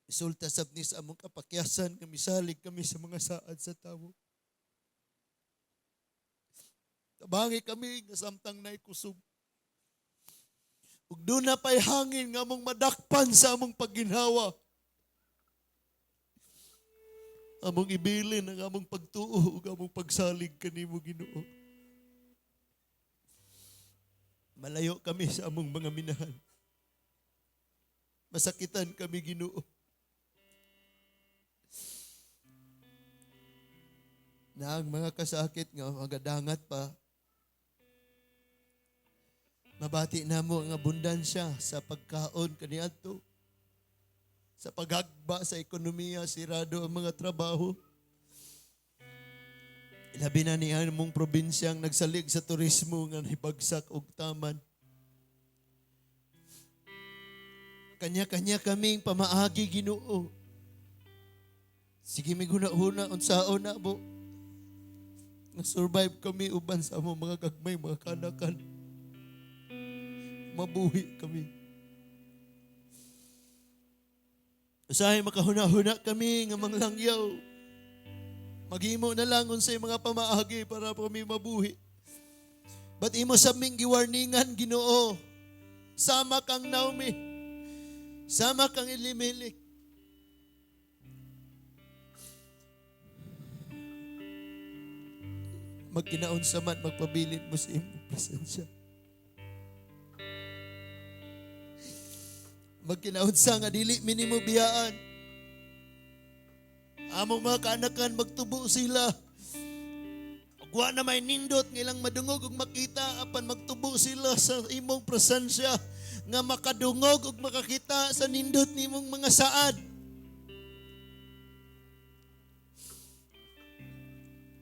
Isulta sab ni sa among kapakyasan nga misalig kami sa mga saad sa tawo. Tabangi kami nga samtang naikusog. Ug doon na pa'y hangin nga among madakpan sa among pagginhawa. Among ibilin ang among pagtuo ug among pagsalig kanimo, Ginoo. Malayo kami sa among mga minahal. Masakitan kami, Ginoo. Na ang mga kasakit nga magadangat pa, mabati na mo ang abundansya sa pagkaon kaniadto. Sa paghagba sa ekonomiya, sirado ang mga trabaho. Ilabi na niya mong probinsyang nagsalig sa turismo nga nibagsak og taman. Kanya-kanya kaming pamaagi, Ginoo. Sige, may huna-huna, unsaon na bo. Nga-survive kami uban sa among mga gagmay, mga kanakan. Mabuhi kami. Usahay makahuna-huna kami nga manglangyaw. Maghimo na lang unsay mga pamaagi para kami mabuhi. But imo sa aming giwarningan, Ginoo. Sama kang Naomi. Sama kang Elimelech. Magkinaunsa man, magpabilin mo sa imong presensya. Magkinaunsa nga dili minimo biyaan. Among mga kaanakan magtubo sila. Wa na may nindot nga ilang madungog ug makita apan magtubo sila sa imong presensya nga makadungog ug makakita sa nindot nimong mga saad.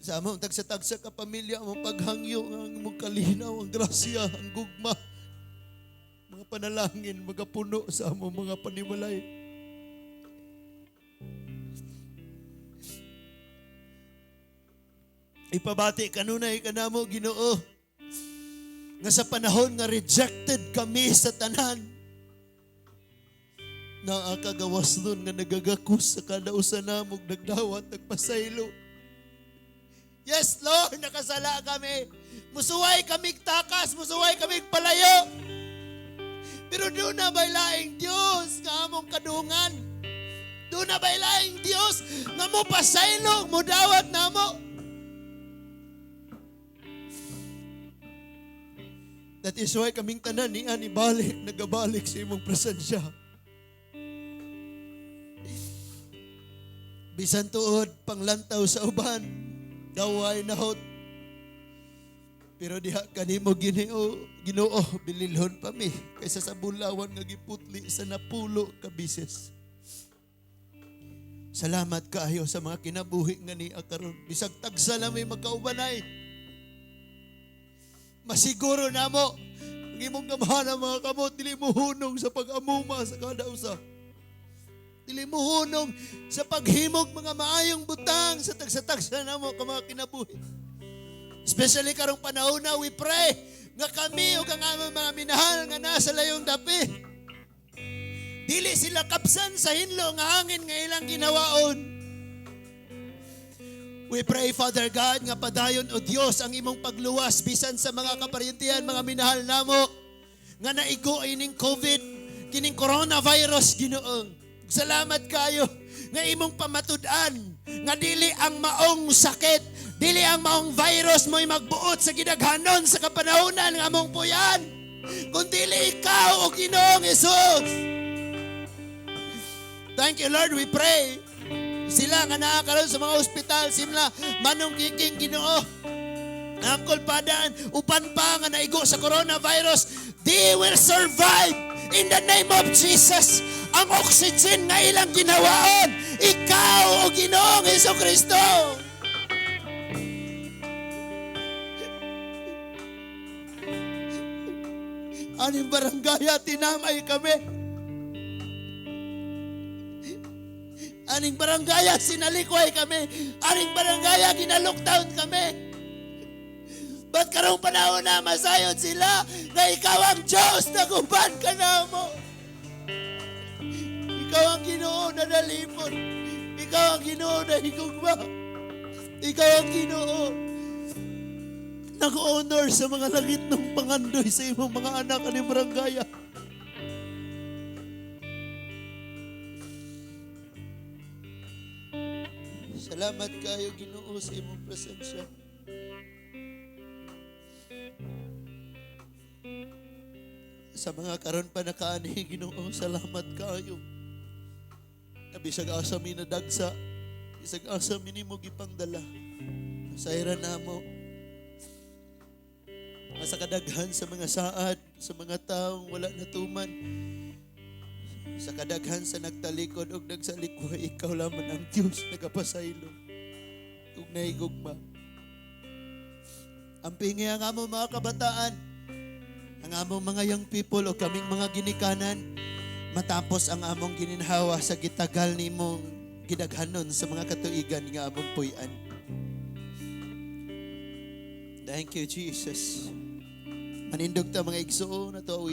Sa among tagsa-tagsa ka pamilya, among paghangyo ang imong kalinaw, ang grasya, ang gugma, mga panalangin, mga puno sa among mga panimalay. Ipabati kanunay kanamo, Ginoo, nga sa panahon nga rejected kami sa tanan, naa kagawas nun nga nagagakus sa kada usa namog, nagdawat, nagpasaylo. Yes, Lord, nakasala kami. Musuway kamig takas, musuway kamig palayo. Pero doon na ba'y laing Diyos nga among kadungan? Doon na ba'y laing Diyos nga mo pasaylo, mo dawat na mo? That is why kaming tanan ni ani balik, nagabalik sa imong presensya. Bisan tuod, panglantaw sa uban, daway nahot. Pero diha kanimo Ginoo, bililhon pa mi kaysa sa bulawan nga giputli sa napulo ka bises. Salamat kaayo sa mga kinabuhi nga niya karon. Bisag tagsa lang may magkaubanay. Masiguro namo Ang imong gamhanan mga kamot, dili mo hunong sa pag-amuma sa kada usa. Dili mo hunong sa paghimog mga maayong butang sa tagsa-tagsa namo ka mga kinabuhi. Especially karong panahon na, we pray nga kami ug ang among mga minahal nga nasa layong dapit, dili sila kapsan sa hinlo nga hangin nga ilang ginawaon. We pray, Father God, nga padayon, O Dios, ang imong pagluwas bisan sa mga kaparyentihan, mga minahal namo, nga naigo ining COVID, kining coronavirus, Ginoo. Salamat kayo nga imong pamatud-an nga dili ang maong sakit, dili ang maong virus mo'y magbuot sa gidaghanon sa kapanahonan nga among puyan, kun dili ikaw, O Ginoong Hesus. Thank you, Lord. We pray. Sila nga naa karon sa mga ospital, sila Manong Kiking, Ginoo, Uncle Padan, upan pa nga naigo sa coronavirus, they will survive in the name of Jesus. Ang oxygen nga ilang ginawaon, ikaw, O Ginoong Heso Kristo. Aning barangaya, tinamay kami. Aning barangaya, sinalikway kami. Aning barangaya, gina-lockdown kami. Ba't karong panahon na masayod sila na ikaw ang Diyos na guban ka na mo? Ikaw ang Ginoo na nalipon. Ikaw ang Ginoo na higugma. Ikaw ang Ginoo nag-honor sa mga langit ng pangandoy sa imong mga anak aning barangaya. Salamat kayo, Ginoo, sa imong presensya. Sa mga karon pa nakaani, Ginoo, salamat kayo. Bisag asa mi nadagsa, bisag asa mi nimo gipangdala. Sayran namo nga sa kadaghan sa mga saad, sa mga taong wala natuman, sa kadaghan sa nagtalikod og nagsalikwa, ikaw lamang ang Dios nagapasaylo ug nahigugma. Ampingi ang among mga kabataan, ang among mga young people o kaming mga ginikanan, matapos ang among gininhawa sa gitagal nimong gidaghanon sa mga katuigan nga among puy-an. Thank you, Jesus. Manindog ta, mga igsoon, na to.